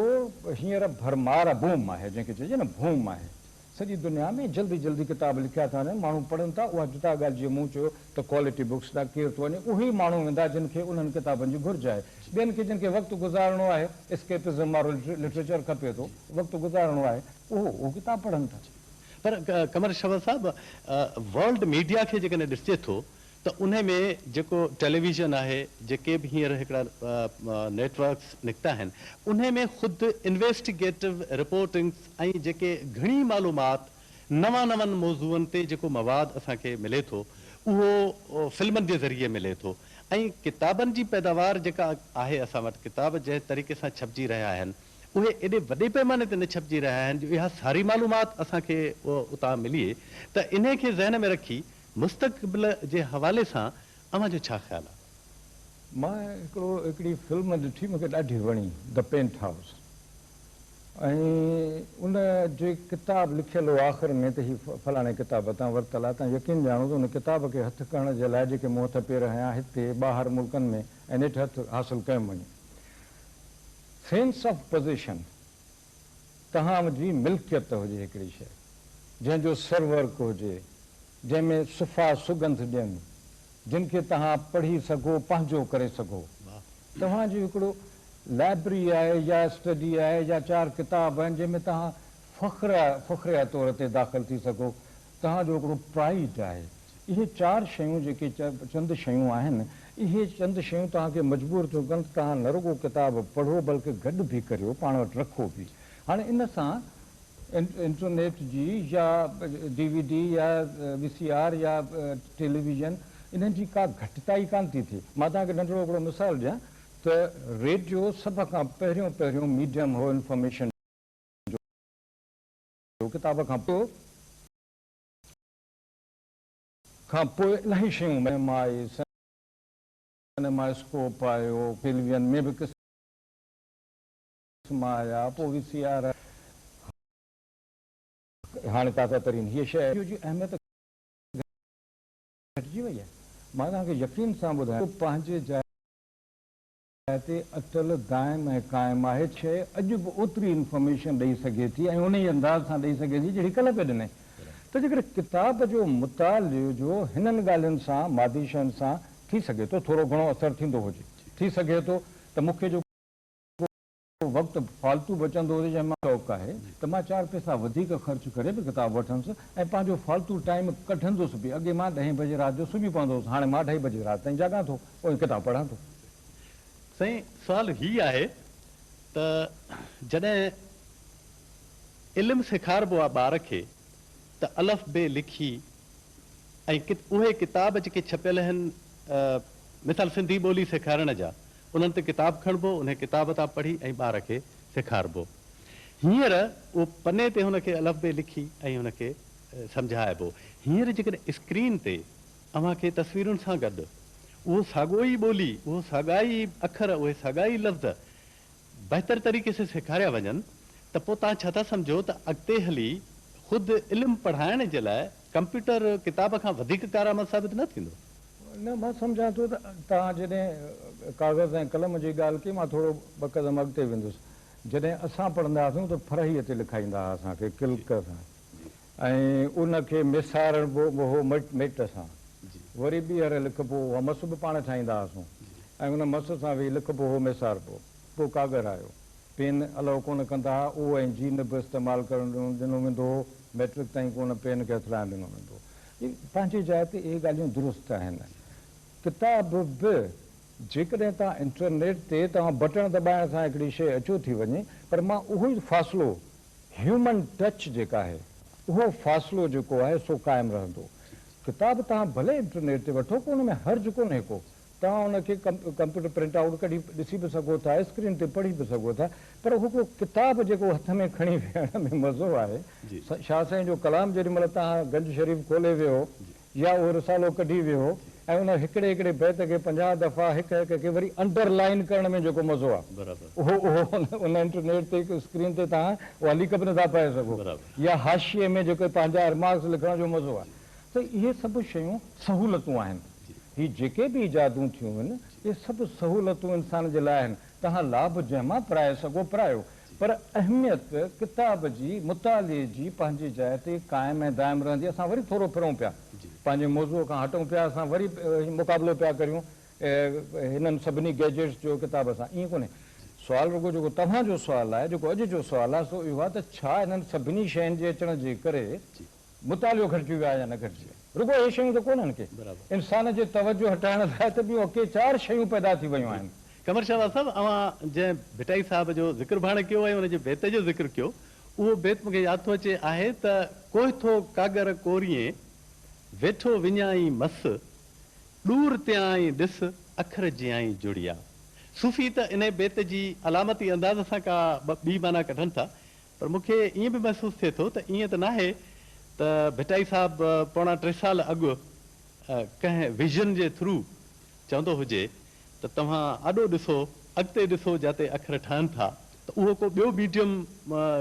هينئر ڀرمار بوم آهي، جنهن کي چئجي نه ڀوم آهي. سڄي دنيا ۾ جلدي جلدي ڪتاب لکيا ٿا وڃن، ماڻهو پڙهن ٿا، اها جدا ڳالهه جيئن مون چيو ته ڪوالٽي بڪس ڏانهن ڪير ٿو وڃي، اهي ئي ماڻهو ويندا جن کي انهن ڪتابن جي گهرج آهي، ٻين کي جن کي وقت گذارڻو آهي، اسڪيپزم وارو لٽريچر کپي ٿو، وقت گذارڻو آهي، اهو اهو ڪتاب پڙهن ٿا. پر قمر شهباز صاحب ورلڊ ميڊيا کي جيڪڏهن ڏسجي ٿو ته انهي ۾ جيڪو ٽيليويزن آهي جيڪي به هينئر هڪڙا نيٽ ورڪس نڪتا آهن انهي ۾ خود انويسٽيگيٽو رپورٽنگس ۽ جيڪي گهڻي معلومات نوان نون موضوعن تي جيڪو مواد اسان کي ملي ٿو اهو فلمن جي ذريعي ملي ٿو ۽ ڪتابن جي پيداوار جيڪا آهي اسان وٽ ڪتاب جنهن طريقي سان ڇپجي رهيا آهن اهي ايڏي وڏي پيماني تي نه ڇپجي رهيا آهن جو اها ساري معلومات اسان کي اتان ملي ته انهي کي ذهن ۾ رکي مستقبل جي حوالي سان اوهان جو ڇا خيال آهي؟ مان هڪڙو هڪڙي فلم ڏٺي مون کي ڏاڍي وڻي The Paint House ۽ ان جي ڪتاب لکيل هو آخر ۾ ته هي فلاڻي ڪتاب تان ورتل آهي تان يقين ڄاڻو ته ان ڪتاب کي هٿ ڪرڻ جي لاء جيڪي مون هٿ پير هنيا هتي ٻاهر ملڪن ۾ ۽ نيٺ هٿ حاصل ڪيم وڃي سينس آف پوزيشن توهان جي ملڪيت هجي هڪڙي شيء جنهن جو سرورق هجي، جنهن ۾ صفا سڳنڌ ڏين، جن کي توهان پڙهي سگهو، پنهنجو ڪري سگهو. توهان جي هڪڙو لائبرري آهي يا اسٽڊي آهي يا چار ڪتاب آهن جنهن ۾ توهان فخر فخريه طور تي داخل ٿي سگهو، توهان جو هڪڙو پرائيڊ آهي. اهي چار شيون جيڪي چند شيون آهن، اهي چند شيون توهان کي مجبور ٿيون ڪن ته توهان نه رڳو ڪتاب پڙهو بلڪه گڏ به ڪريو، پاڻ وٽ رکو به. هاڻي ان سان انٽرنيٽ جي يا ڊي وي ڊي يا وي سي آر يا ٽيليويزن انهن جي ڪا گهٽتائي ڪانه ٿي ٿئي. مان توهان کي ننڍڙو هڪڙو مثال ڏيان ته ريڊيو سڀ کان پهريون پهريون ميڊيم هو انفارميشن جو، ڪتاب کان پوء. کان پوء الاهي شيون سئنيما آئي، سئنيما اسڪوپ آيو، ٽيليويزن ۾ به قسم آيا، پوء وي سي آر هاڻي تازه ترين هيء شيء جي اهميت گهٽجي وئي آهي. مان توهان کي يقين سان ٻڌايان ٿو پنهنجي جاء تي اٽل، دائم ۽ قائم آهي. شيء اڄ به اوتري انفارميشن ڏئي سگهي ٿي ۽ انهيء انداز سان ڏئي سگهي ٿي جهڙي ڪلهه پئي ڏني. ته جيڪڏهن ڪتاب جو مطالعو جو هنن ڳالهين سان، مادي شين سان، ٿي سگهي ٿو ٿورو گهڻو اثر ٿيندو هجي. ٿي سگهي ٿو ته مون کي جيڪو وقت فالتو بچندو هجي جنهن مان شوق آهي ته مان چار پئسا وڌيڪ خرچ ڪري به ڪتاب وٺندس ۽ پنهنجو فالتو ٽائيم ڪڍندس به. اڳي مان ڏهين بجي رات جو سمهي پوندو هوس، هاڻي مان اڍائي بجي رات تائين جاڳان ٿو ۽ ڪتاب پڙهان ٿو. سائين سوال هي آهي ته جڏهن علم سيکاربو آ ٻار کي ته الف بي لکي ۽ اهي ڪتاب جيڪي ڇپيل آهن مثال سنڌي ٻولي سيکارڻ جا انهن تي ڪتاب کڻبو انهي ڪتاب تان پڙهي ۽ ٻار کي سيکاربو. هينئر اهو پني تي هن کي الف بي لکي ۽ هن کي سمجهائبو. هينئر جيڪڏهن اسڪرين تي اوهان کي تصويرن سان گڏ اهو ساڳو ئي ٻولي، اهو ساڳا ئي اکر، اهي ساڳا ئي لفظ بهتر طريقي سان سيکاريا وڃن ته پوء توهان ڇا ٿا سمجهو ته اڳتي هلي خود علم پڙهائڻ جي لاء ڪمپيوٽر ڪتاب کان وڌيڪ ڪارآمد ثابت نه ٿيندو؟ نه، مان سمجهان ٿو ته توهان جڏهن ڪاغذ ۽ قلم جي ڳالهه ڪئي، مان ٿورو ٻه قدم اڳتي ويندس. جڏهن اسان پڙهندا هئاسون ته ڦرهيء تي لکائيندا هئا اسان کي ڪلڪ سان ۽ ان کي ميساربو به هو ميٽ سان. وري ٻيهر لکبو هو. اها مس به پاڻ ٺاهيندا هئاسون ۽ ان مس سان ويهي لکبو هو، ميساربو. پوء ڪاڳر آيو. پين الائو ڪونه ڪندا ها، او ۽ جي نب استعمال ڪرڻ ڏنو ويندو هو، مئٽرڪ تائين ڪونه پين کي هٿ لائڻ ڏنو ويندو هو. پنهنجي جاء تي اهي ڳالهيون درست آهن. ڪتاب به جيڪڏهن توهان انٽرنيٽ تي توهان بٽڻ دٻائڻ سان هڪڙي شيء اچيو ٿي وڃي پر مان اهو ئي فاصلو هيومن ٽچ جيڪا آهي اهو فاصلو جيڪو آهي سو قائم رهندو. ڪتاب توهان ڀلي انٽرنيٽ تي وٺو ڪو ان ۾ حرج ڪونهي ڪو. توهان ان کي ڪمپيوٽر پرنٽ آئوٽ ڪڍي ڏسي به سگهو ٿا، اسڪرين تي پڙهي به سگهو ٿا، پر اهو هڪڙو ڪتاب جيڪو هٿ ۾ کڻي ويهڻ ۾ مزو آهي. شاهه سائين جو ڪلام جيڏي مهل توهان گنج شريف کولي ويهو يا اهو رسالو ڪڍي ويهو ۽ ان هڪڙي هڪڙي بيت کي 50 دفعا هڪ هڪ کي وري انڊر لائين ڪرڻ ۾ جيڪو مزو آهي اهو اهو ان انٽرنيٽ تي اسڪرين تي توهان اها ليڪ به نٿا پائي سگهو يا حاشيي ۾ جيڪو پنهنجا رمارڪس لکڻ جو مزو آهي ته اهي سڀ شيون سهولتون آهن. هي جيڪي به ايجادون ٿيون هن، اهي سڀ سهولتون انسان جي لاء آهن. توهان لاڀ جنهن مان پرائي سگهو پرايو، پر اهميت ڪتاب جي، مطالعي جي پنهنجي جاء تي قائم ۽ دائم رهندي. اسان وري ٿورو ڦرون پيا، پنهنجي موضوع کان هٽون پيا، اسان وري مقابلو پيا ڪريون هنن سڀني گيجيٽس جو ڪتاب سان. ائين ڪونهي. سوال رڳو جيڪو توهان جو سوال آهي، جيڪو اڄ جو سوال آهي، سو اهو آهي ته ڇا انهن سڀني شين جي اچڻ جي ڪري مطالعو گهٽجي ويو آهي يا نه گهٽجي ويو آهي. رڳو اهي شيون ته ڪونهن ڪي. انسان جي توجه هٽائڻ لاء ته ٻيون ڪي چار شيون پيدا ٿي ويون آهن. قمر شهباز صاحب اوهان جنهن ڀٽائي صاحب جو ذڪر به هاڻي ڪيو ۽ ان جي بيت جو ذڪر ڪيو اهو بيت مون کي ياد ٿو اچي آهي ته ڪوهه ٿو ڪاڳر ڪوريين ويٺو وڃائين مس ڏور تيائين ڏس اکر جيائين جڙيا. صوفي ته انهي بيت جي علامتي انداز سان ڪا ٻي معنيٰ ڪڍن ٿا پر مون کي ائين به محسوس ٿئي ٿو ته ائين ته ناهي ته ڀٽائي صاحب پوڻا ٽي سال اڳ ڪنهن ويزن جي ٿرو چوندو هجي ته توهان آڏو ڏسو، اڳتي ڏسو جاتي اکر ٺهن ٿا ته اهو ڪو ٻيو ميڊيم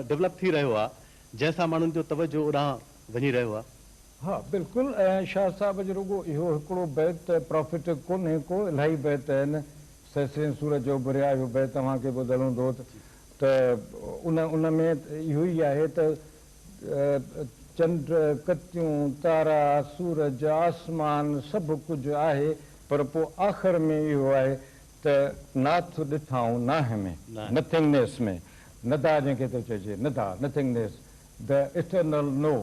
ڊولپ ٿي رهيو آهي جنهن سان ماڻهن جو توجه اوڏانهن وڃي رهيو آهي. ها بلڪل ۽ شاهه صاحب جو رڳو اهو هڪڙو بيت ته پرافيٽڪ ڪونهي ڪو، الاهي بيت آهن، سهسين سورج اڀريا اهو بيت توهان کي ٻڌل هوندو ته ته ان ان ۾ اهو ئي آهي ته چنڊ، ڪتيون، تارا، سورج، آسمان سڀ ڪجهه آهي پر پوء آخر ۾ اهو آهي ته ناٿ ڏٺائون ناهه ۾، Nothingness ۾، ندا جنهن کي ٿو چئجي، ندا، Nothingness، The Eternal No.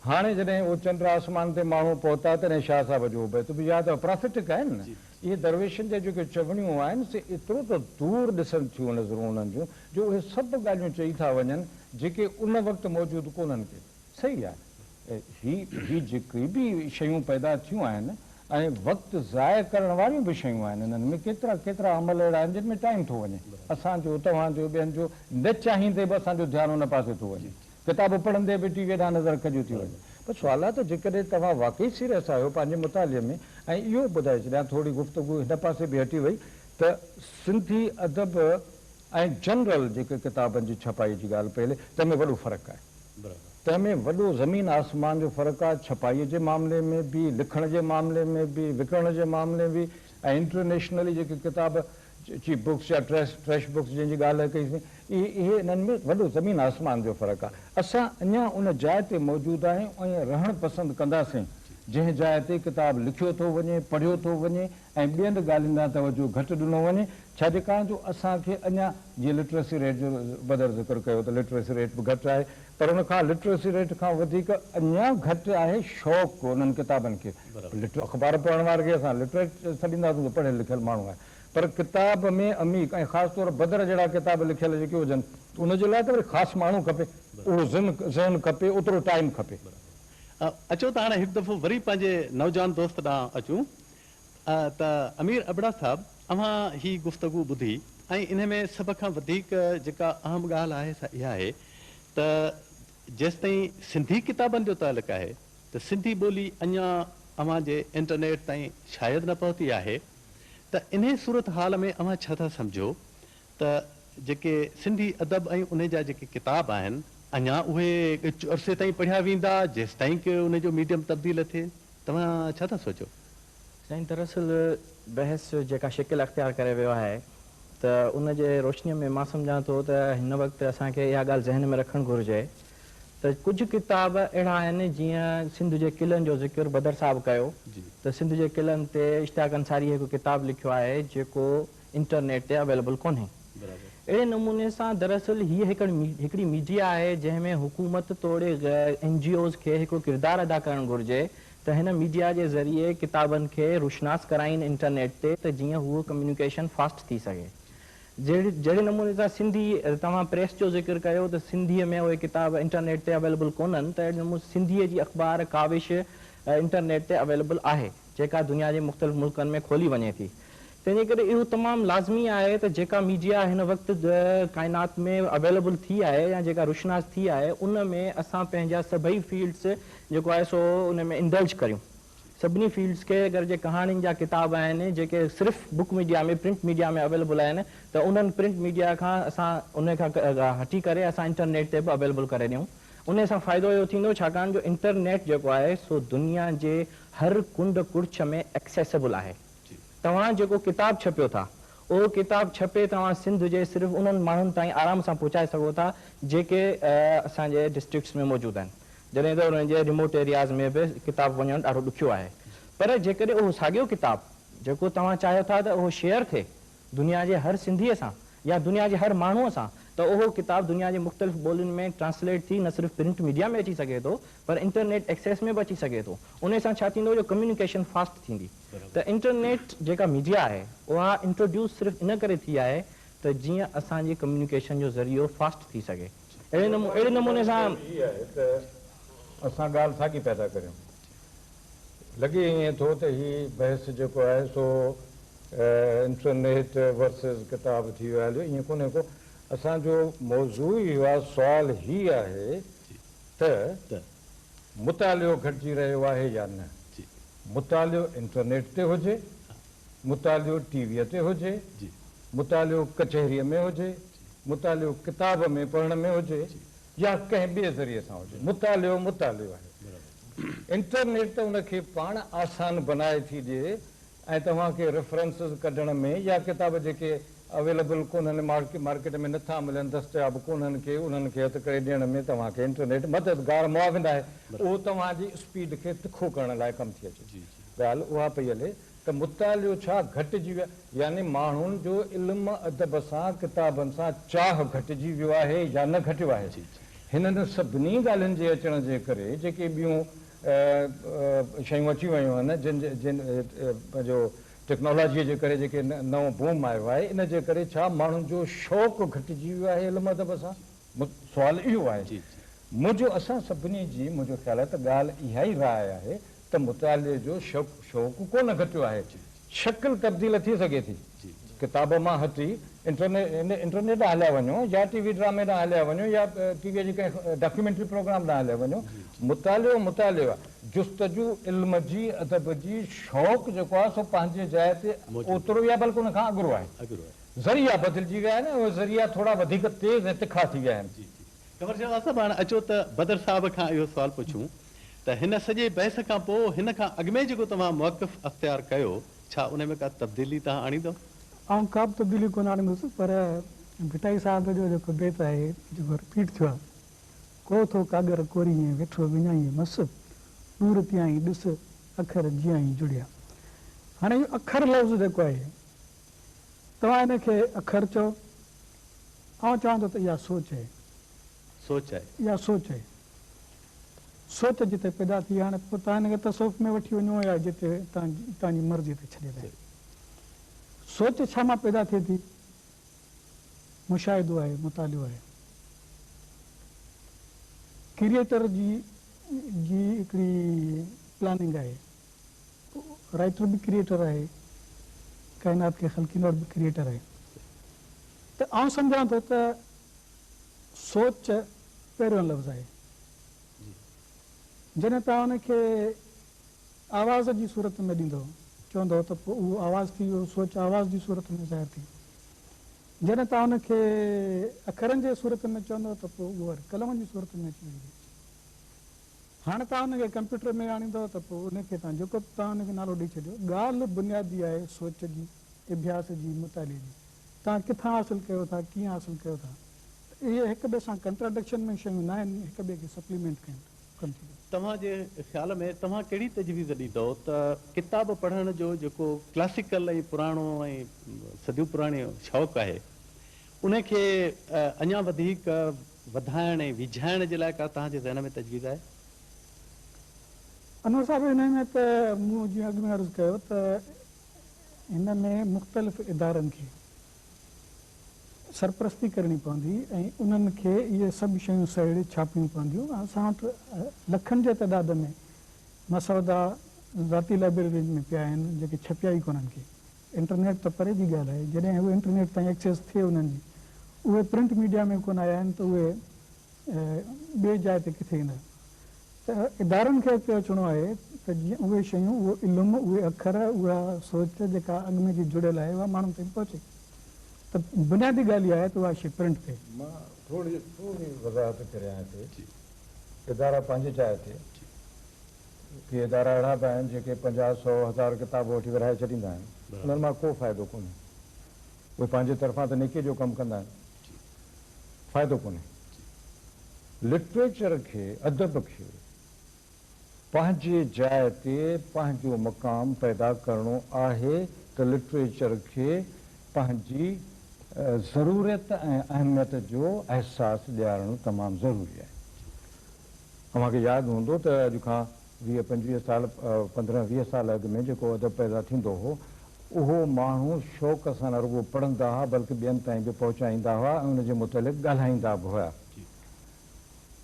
هاڻي جڏهن اهو چنڊ آسمان تي ماڻهو پهتا تڏهن شاهه صاحب جو اهو بيت به ياد آيو. پرافيٽڪ آهن نه اهي درويشن جا جيڪي چوڻيون آهن سي ايترو ته دور ڏسن ٿيون نظرون انهن جون جو اهي سڀ ڳالهيون چئي ٿا وڃن جيڪي ان وقت موجود ڪونهن ڪي. صحيح آهي هي هي جيڪي به شيون پيدا ٿيون آهن ۽ وقت ضايع ڪرڻ واريون به شيون آهن انهن ۾ ڪيترا ڪيترا عمل اهڙا آهن جن ۾ ٽائيم ٿو وڃي اسان جو توهان جو ٻين جو نه چاهيندي به اسان جو ڌيان ان پاسي ٿو وڃي ڪتاب پڙهندي به ٽي وي ڏانهن نظر کڄيو ٿي وڃي پر سوال آهي ته جيڪڏهن توهان واقعي سيريس آهيو پنهنجي مطالعي ۾ ۽ اهو ٻڌائي ڇڏيان ٿوري گفتگو هن پاسي به هٽي وئي ته سنڌي ادب ۽ جنرل جيڪي ڪتابن جي ڇپائي جي ڳالهه پئي هلي تنهن ۾ وڏو فرق آهي. تنهن ۾ وڏو زمين آسمان جو فرق آهي، ڇپائيء جي معاملي ۾ به، لکڻ جي معاملي ۾ به، وڪڻڻ جي معاملي ۾ به ۽ انٽرنيشنلي جيڪي ڪتاب چيپ بڪس يا ٽريش ٽريش بڪس جنهن جي ڳالهه ڪئي سين اهي اهي انهن ۾ وڏو زمين آسمان جو فرق آهي. اسان اڃا ان جاء تي موجود آهيون ۽ رهڻ پسند ڪنداسين جنهن جاء تي ڪتاب لکيو ٿو وڃي، پڙهيو ٿو وڃي ۽ ٻين ڳالهين ڏانهن توجهه گهٽ ڏنو وڃي ڇا جي ڪاڻ جو اسان کي اڃا جيئن لٽريسي ريٽ جو بدر ذڪر ڪيو ته لٽريسي ريٽ به گهٽ آهي پر ان کان لٽريسي ريٽ کان وڌيڪ اڃا گهٽ آهي شوق انهن ڪتابن کي اخبار پڙهڻ واري کي اسان لٽريٽ سڏينداسون ته پڙهيل لکيل ماڻهو آهي پر ڪتاب ۾ عميق ۽ خاص طور بدر جهڙا ڪتاب لکيل جيڪي هجن ته ان جي لاء ته وري خاص ماڻهو کپي اهو ذهن کپي اوترو ٽائيم کپي. اچو ته هاڻي هڪ دفعو وري پنهنجي نوجوان دوست ڏانهن اچون ته امير ابڙا صاحب اوهان هي گفتگو ٻڌي ۽ انهي ۾ سڀ کان وڌيڪ جيڪا اهم ڳالهه آهي سا اها آهي ته جيستائين سنڌي ڪتابن جو تعلق آهي ته سنڌي ٻولي اڃا اوهان جي انٽرنيٽ تائين شايد نه پهتي آهي ته انهي صورت حال ۾ اوهان ڇا ٿا سمجهو ته جيڪي سنڌي ادب ۽ انهي جا جيڪي ڪتاب آهن اڃا اهي ڳچ عرصي تائين پڙهيا ويندا جيستائين ڪه انهي جو ميڊيم تبديل ٿئي توهان ڇا ٿا سوچو؟ سائين دراصل بحث جيڪا شڪل اختيار ڪري ويو آهي ته ان جي روشنيء ۾ مان سمجهان ٿو ته هن وقت اسان کي اها ڳالهه ذهن ۾ رکڻ گهرجي ته ڪجهه ڪتاب اهڙا آهن جيئن سنڌ جي قلعن جو ذڪر بدر صاحب ڪيو ته سنڌ جي قلعن تي اشتياق انصاري هڪ ڪتاب لکيو آهي جيڪو انٽرنيٽ تي اويليبل ڪونهي. اهڙي نموني سان دراصل هيء هڪڙي ميڊيا آهي جنهن ۾ حڪومت توڙي اين جي اوز کي هڪڙو ڪردار ادا ڪرڻ گهرجي ته هن ميڊيا جي ذريعي ڪتابن کي روشناس ڪرائين انٽرنيٽ تي ته جيئن هوء ڪميونيڪيشن فاسٽ ٿي سگهي. جهڙي نموني سان سنڌي توهان پريس جو ذڪر ڪيو ته سنڌيء ۾ اهي ڪتاب انٽرنيٽ تي اويليبل ڪونهن ته اهڙي نموني سنڌيء جي اخبار ڪاوش انٽرنيٽ تي اويليبل آهي جيڪا دنيا جي مختلف ملڪن ۾ کولي وڃي ٿي. تنهنجي ڪري اهو تمام لازمي آهي ته جيڪا ميڊيا هن وقت ڪائنات ۾ اويليبل ٿي آهي يا جيڪا روشناس ٿي آهي ان ۾ اسان پنهنجا سڀئي فيلڊس جيڪو آهي سو ان ۾ انڊلج ڪريون. سڀني فيلڊس کي اگر جي ڪهاڻين جا ڪتاب آهن جيڪي صرف book media ۾ print media ۾ available آهن ته انهن پرنٽ ميڊيا کان اسان ان کان هٽي ڪري اسان انٽرنيٽ تي به اويليبل ڪري ڏيون ان سان فائدو اهو ٿيندو ڇاڪاڻ جو انٽرنيٽ جيڪو آهي سو دنيا جي هر ڪنڊ ڪڙڇ ۾ ايڪسيسبل آهي. توهان جيڪو ڪتاب ڇپيو ٿا، اهو ڪتاب ڇپي توهان سنڌ جي صرف انهن ماڻهن تائين آرام سان پهچائي سگهو ٿا، جيڪي اسان جي ڊسٽرڪٽس ۾ موجود آهن. جڏهن ته انهن جي ريموٽ ايرياز ۾ به ڪتاب وڃڻ ڏاڍو ڏکيو آهي. پر جيڪڏهن اهو ساڳيو ڪتاب، جيڪو توهان چاهيو ٿا ته اهو شيئر ٿئي دنيا جي هر سنڌيء سان يا دنيا جي هر ماڻهوء سان، ته اهو ڪتاب دنيا جي مختلف ٻولين ۾ ٽرانسليٽ ٿي نه صرف پرنٽ ميڊيا ۾ اچي سگهي ٿو، پر انٽرنيٽ ايڪسيس ۾ به اچي سگهي ٿو. انهي سان ڇا ٿيندو جو ڪميونيڪيشن فاسٽ ٿيندي. ته انٽرنيٽ جيڪا ميڊيا آهي اها انٽروڊيوس صرف ان ڪري ٿي آهي ته جيئن اسان جي ڪميونيڪيشن جو ذريعو فاسٽ ٿي سگهي. اهڙي نموني سان. هي آهي ته اسان ڳالهه ساڳي پيا ٿا ڪريون. لڳي ائين ٿو ته هي بحث جيڪو آهي سو انٽرنيٽ ورسز ڪتاب ٿي ويو آهي هليو ائين ڪونهي ڪو. اسان جو موضوع ئي اهو آهي سوال هي آهي ته مطالعو گهٽجي رهيو آهي يا نه؟ مطالعو انٽرنيٽ تي هجي، مطالعو ٽي ويء تي هجي، مطالعو ڪچهريء ۾ هجي، مطالعو ڪتاب ۾ پڙهڻ ۾ هجي يا ڪنهن ٻئي ذريعي سان هجي، مطالعو مطالعو آهي. انٽرنيٽ ته ان کي پاڻ آسان بنائي ٿي ڏئي ۽ توهان کي ريفرنسز ڪڍڻ ۾ يا ڪتاب جيڪي اويليبل ڪونهن مارڪيٽ ۾ نٿا ملن دستياب ڪونهن ڪي انهن کي هٿ ڪري ڏيڻ ۾ توهان کي انٽرنيٽ مددگار معاون آهي اهو توهان جي اسپيڊ کي تکو ڪرڻ لاء ڪم ٿي اچي ڳالهه اها پئي هلي ته مطالعو ڇا گهٽجي ويو آهي يعني ماڻهن جو علم ادب سان ڪتابن سان چاهه گهٽجي ويو آهي يا نه گهٽيو آهي هنن سڀني ڳالهين جي اچڻ جي ڪري جيڪي ٻيون شيون اچي ويون آهن جن جن پنهنجو ٽيڪنالاجيء جي ڪري جيڪي نئون بوم آيو آهي ان جي ڪري ڇا ماڻهن جو شوق گهٽجي ويو آهي علم ادب سان؟ سوال اهو آهي. منهنجو اسان سڀني جي منهنجو خيال آهي ته ڳالهه اها ئي راء آهي ته مطالعي جو شوق ڪونه گهٽيو آهي. شڪل تبديل ٿي سگهي ٿي. ڪتاب مان هٽي انٽرنيٽ ڏانهن هليا وڃو يا ٽي وي ڊرامي ڏانهن هليا وڃو يا ٽي ويء جي ڪنهن ڊاڪيومينٽري پروگرام ڏانهن هليا وڃو. مطالعو مطالعو آهي. جستجو علم جي، ادب جي، شوق جيڪو آهي سو پنهنجي جاء تي اوترو ئي آهي بلڪ ان کان اڳرو آهي. ذريعا بدلجي ويا آهن ۽ اهي ذريعا ٿورا وڌيڪ تيز ۽ تکا ٿي ويا آهن. قمر شهباز صاحب هاڻ اچو ته بدر صاحب کان اهو سوال پڇون ته هن سڄي بحث کان پوء هن کان اڳ ۾ جيڪو توهان موقف اختيار ڪيو ڇا ان ۾ ڪا تبديلي توهان آڻيندؤ؟ آئون ڪا به تبديلي ڪونه آڻيندس پر ڀٽائي صاحب جو جيڪو بيت آهي جيڪو رپيٽ ٿيو آهي، ڪو ٿو ڪاڳر ڪوريئين ويٺو وڃائين مس، ڏور تيائين ڏس اکر جيائين جڙيا. هاڻي اهو اکر لفظ جيڪو آهي توهان ان کي اکر چئو، آئون چوان ٿو ته اها سوچ آهي. سوچ آهي. اها سوچ آهي. سوچ جتي پيدا ٿي هاڻي پوء توهان هن کي تصوف ۾ وٺي وڃو يا جتي توهان جي مرضي تي ڇڏيل آهي. سوچ ڇا مان پيدا ٿئي ٿي؟ مشاهدو آهي، مطالعو آهي. ڪريئيٽر جي جي هڪڙي پلاننگ آهي. رائيٽر به ڪريئيٽر آهي، ڪائنات کي خلقيندڙ به ڪريئيٽر آهي. ته آئون سمجهان ٿو ته سوچ پهريون لفظ آهي. جڏهن توهان ان کي آواز جي صورت ۾ ڏيندؤ، چوندؤ ته پوء اهو آواز ٿي ويو، سوچ آواز جي صورت ۾ ظاهر ٿي. جڏهن توهان ان کي اکرن جي صورت ۾ چوندؤ ته پوء اهو وري قلم جي صورت ۾ اچي ويندي. هاڻي توهان ان کي ڪمپيوٽر ۾ آڻيندؤ ته پوء ان کي توهان جيڪو به توهان ان کي نالو ڏئي ڇڏيو، ڳالهه بنيادي آهي سوچ جي، اڀياس جي، مطالعي جي. توهان ڪٿان حاصل ڪيو ٿا، ڪيئن حاصل ڪيو ٿا. ته اهي هڪ ٻئي سان ڪنٽراڊڪشن ۾ شيون ناهن، هڪ ٻئي کي سپليمينٽ ڪن ٿيون. توهان جي خيال ۾ توهان ڪهڙي تجويز ڏيندؤ ته ڪتاب پڙهڻ جو جيڪو ڪلاسيڪل ۽ پراڻو ۽ صديون پراڻي شوق آهي ان کي اڃا وڌيڪ وڌائڻ ۽ ويجهائڻ جي لاء ڪا توهان جي ذهن ۾ تجويز آهي؟ انور صاحب انهي ۾ ته مون جيئن اڳ ۾ عرض ڪيو ته هن ۾ مختلف ادارن کي سرپرستي ڪرڻي پوندي ۽ انهن کي اهي سڀ شيون سهيڙي ڇاپڻيون پونديون. اسان وٽ لکن جي تعداد ۾ مسودا ذاتي لائبريرين ۾ پيا آهن جيڪي ڇپيا ئي ڪونهن ڪي. انٽرنيٽ ته پري جي ڳالهه آهي جڏهن اهي انٽرنيٽ تائين ايڪسيس ٿئي انهن جي اهي پرنٽ ميڊيا ۾ ڪونه آيا آهن ته اهي ٻي جاء تي ڪٿي ايندا. ته ادارن کي اڳتي اچڻو آهي ته جيئن اهي شيون، اهو علم، اهي اکر، اها سوچ جيڪا اڳ ۾ جي جڙيل آهي اها ماڻهن تائين پهچي ته بنيادي ڳالهه اها آهي ته اها شيء پرنٽ ٿئي. مان ٿوري ٿوري وضاحت ڪريان هتي. ادارا پنهنجي جاء تي، ڪي ادارا اهڙا به آهن جيڪي پنجاهه، سئو، هزار ڪتاب وٺي ورهائي ڇڏيندا آهن، انهن مان ڪو فائدو ڪونهي. اهي پنهنجي طرفان ته نيڪي جو ڪم ڪندا آهن، فائدو ڪونهي. لٽريچر کي، ادب کي پنهنجي جاء تي پنهنجو مقام پيدا ڪرڻو آهي ته لٽريچر کي پنهنجي ضرورت ۽ اهميت جو احساس ڏيارڻ تمام ضروري آهي. اوهان کي ياد هوندو ته اڄ کان ويهه پنجويهه سال، پندرهن ويهه سال اڳ ۾ جيڪو ادب پيدا ٿيندو هو، اهو ماڻهو شوق سان نه رڳو پڙهندا هئا بلڪ ٻين تائين به پهچائيندا هئا ۽ ان جي متعلق ڳالهائيندا به هيا.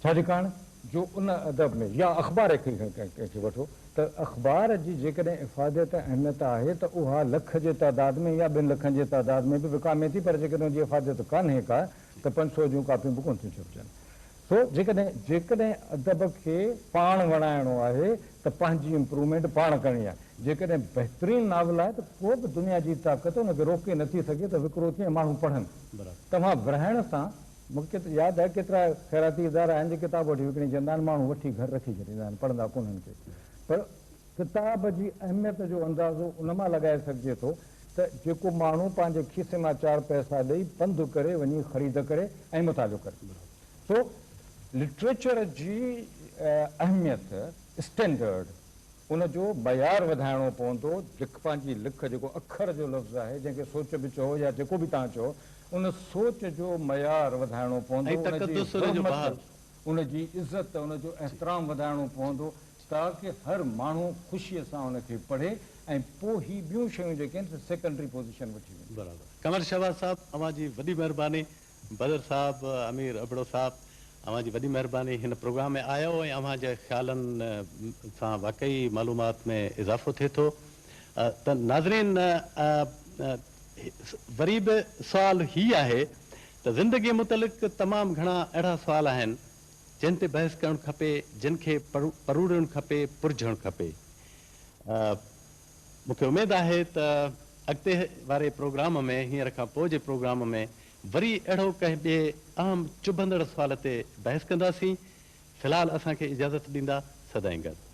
ڇا جي ڪاڻ جو ان ادب ۾ يا اخبار کي ڪنهن کي وٺو ته اخبار جي جيڪڏهن افاديت ۽ اهميت آهي ته اها لک جي تعداد ۾ يا ٻن لکن جي تعداد ۾ به وڪامي ٿي پر جيڪڏهن ان جي افاديت ڪانهي ڪا ته 500 جون ڪاپيون به ڪونه ٿيون ڇپجن. سو جيڪڏهن جيڪڏهن ادب کي پاڻ وڻائڻو آهي ته پنهنجي امپروومينٽ پاڻ ڪرڻي آهي. جيڪڏهن بهترين ناول آهي ته ڪو به دنيا جي طاقت ان کي روڪي نه ٿي سگهي ته وڪرو ٿئي ۽ ماڻهو پڙهن. توهان ورهائڻ سان مون کي ياد آهي ڪيترا خيراتي ادارا آهن جي ڪتاب وٺي وڪڻي ڇڏيندا آهن ماڻهو وٺي گهر رکي ڇڏيندا آهن پڙهندا ڪونهن ڪي پر ڪتاب جي اهميت جو اندازو ان مان لڳائي سگهجي ٿو ته جيڪو ماڻهو پنهنجي کيسي مان چار پئسا ڏئي پنڌ ڪري وڃي خريد ڪري ۽ مطالعو ڪري. سو لٽريچر جي اهميت، اسٽينڊرڊ، ان جو معيار وڌائڻو پوندو، لک پنهنجي لک جيڪو اکر جو لفظ آهي جنهن کي سوچ به چئو يا جيڪو به توهان چئو ان سوچ جو معيار وڌائڻو پوندو، ۽ ان جي تقدس ان جو حرمت، بحال. ان جي عزت، ان جو احترام وڌائڻو پوندو تاڪه هر ماڻهو خوشيء سان ان کي پڙهي ۽ پوء هي ٻيون شيون جيڪي آهن سي سيڪنڊري پوزيشن وٺي وينديون. برابر قمر شهباز صاحب اوهان جي وڏي مهرباني بدر صاحب امير ابڙو صاحب اوهان جي وڏي مهرباني هن پروگرام ۾ آيو ۽ اوهان جي خيالن سان واقعي معلومات ۾ اضافو ٿئي ٿو ته ناظرين وري به سوال هي آهي ته زندگي متعلق تمام گهڻا اهڙا سوال آهن جن تي بحث ڪرڻ کپي جن کي پروڙڻ کپي پرجهڻ کپي مون کي اميد آهي ته اڳتي واري پروگرام ۾ هينئر کان پوء جي پروگرام ۾ وري اهڙو ڪنهن ٻئي اهم چڀندڙ سوال تي بحث ڪنداسين. في الحال اسان کي اجازت ڏيندا. سدائين گڏ.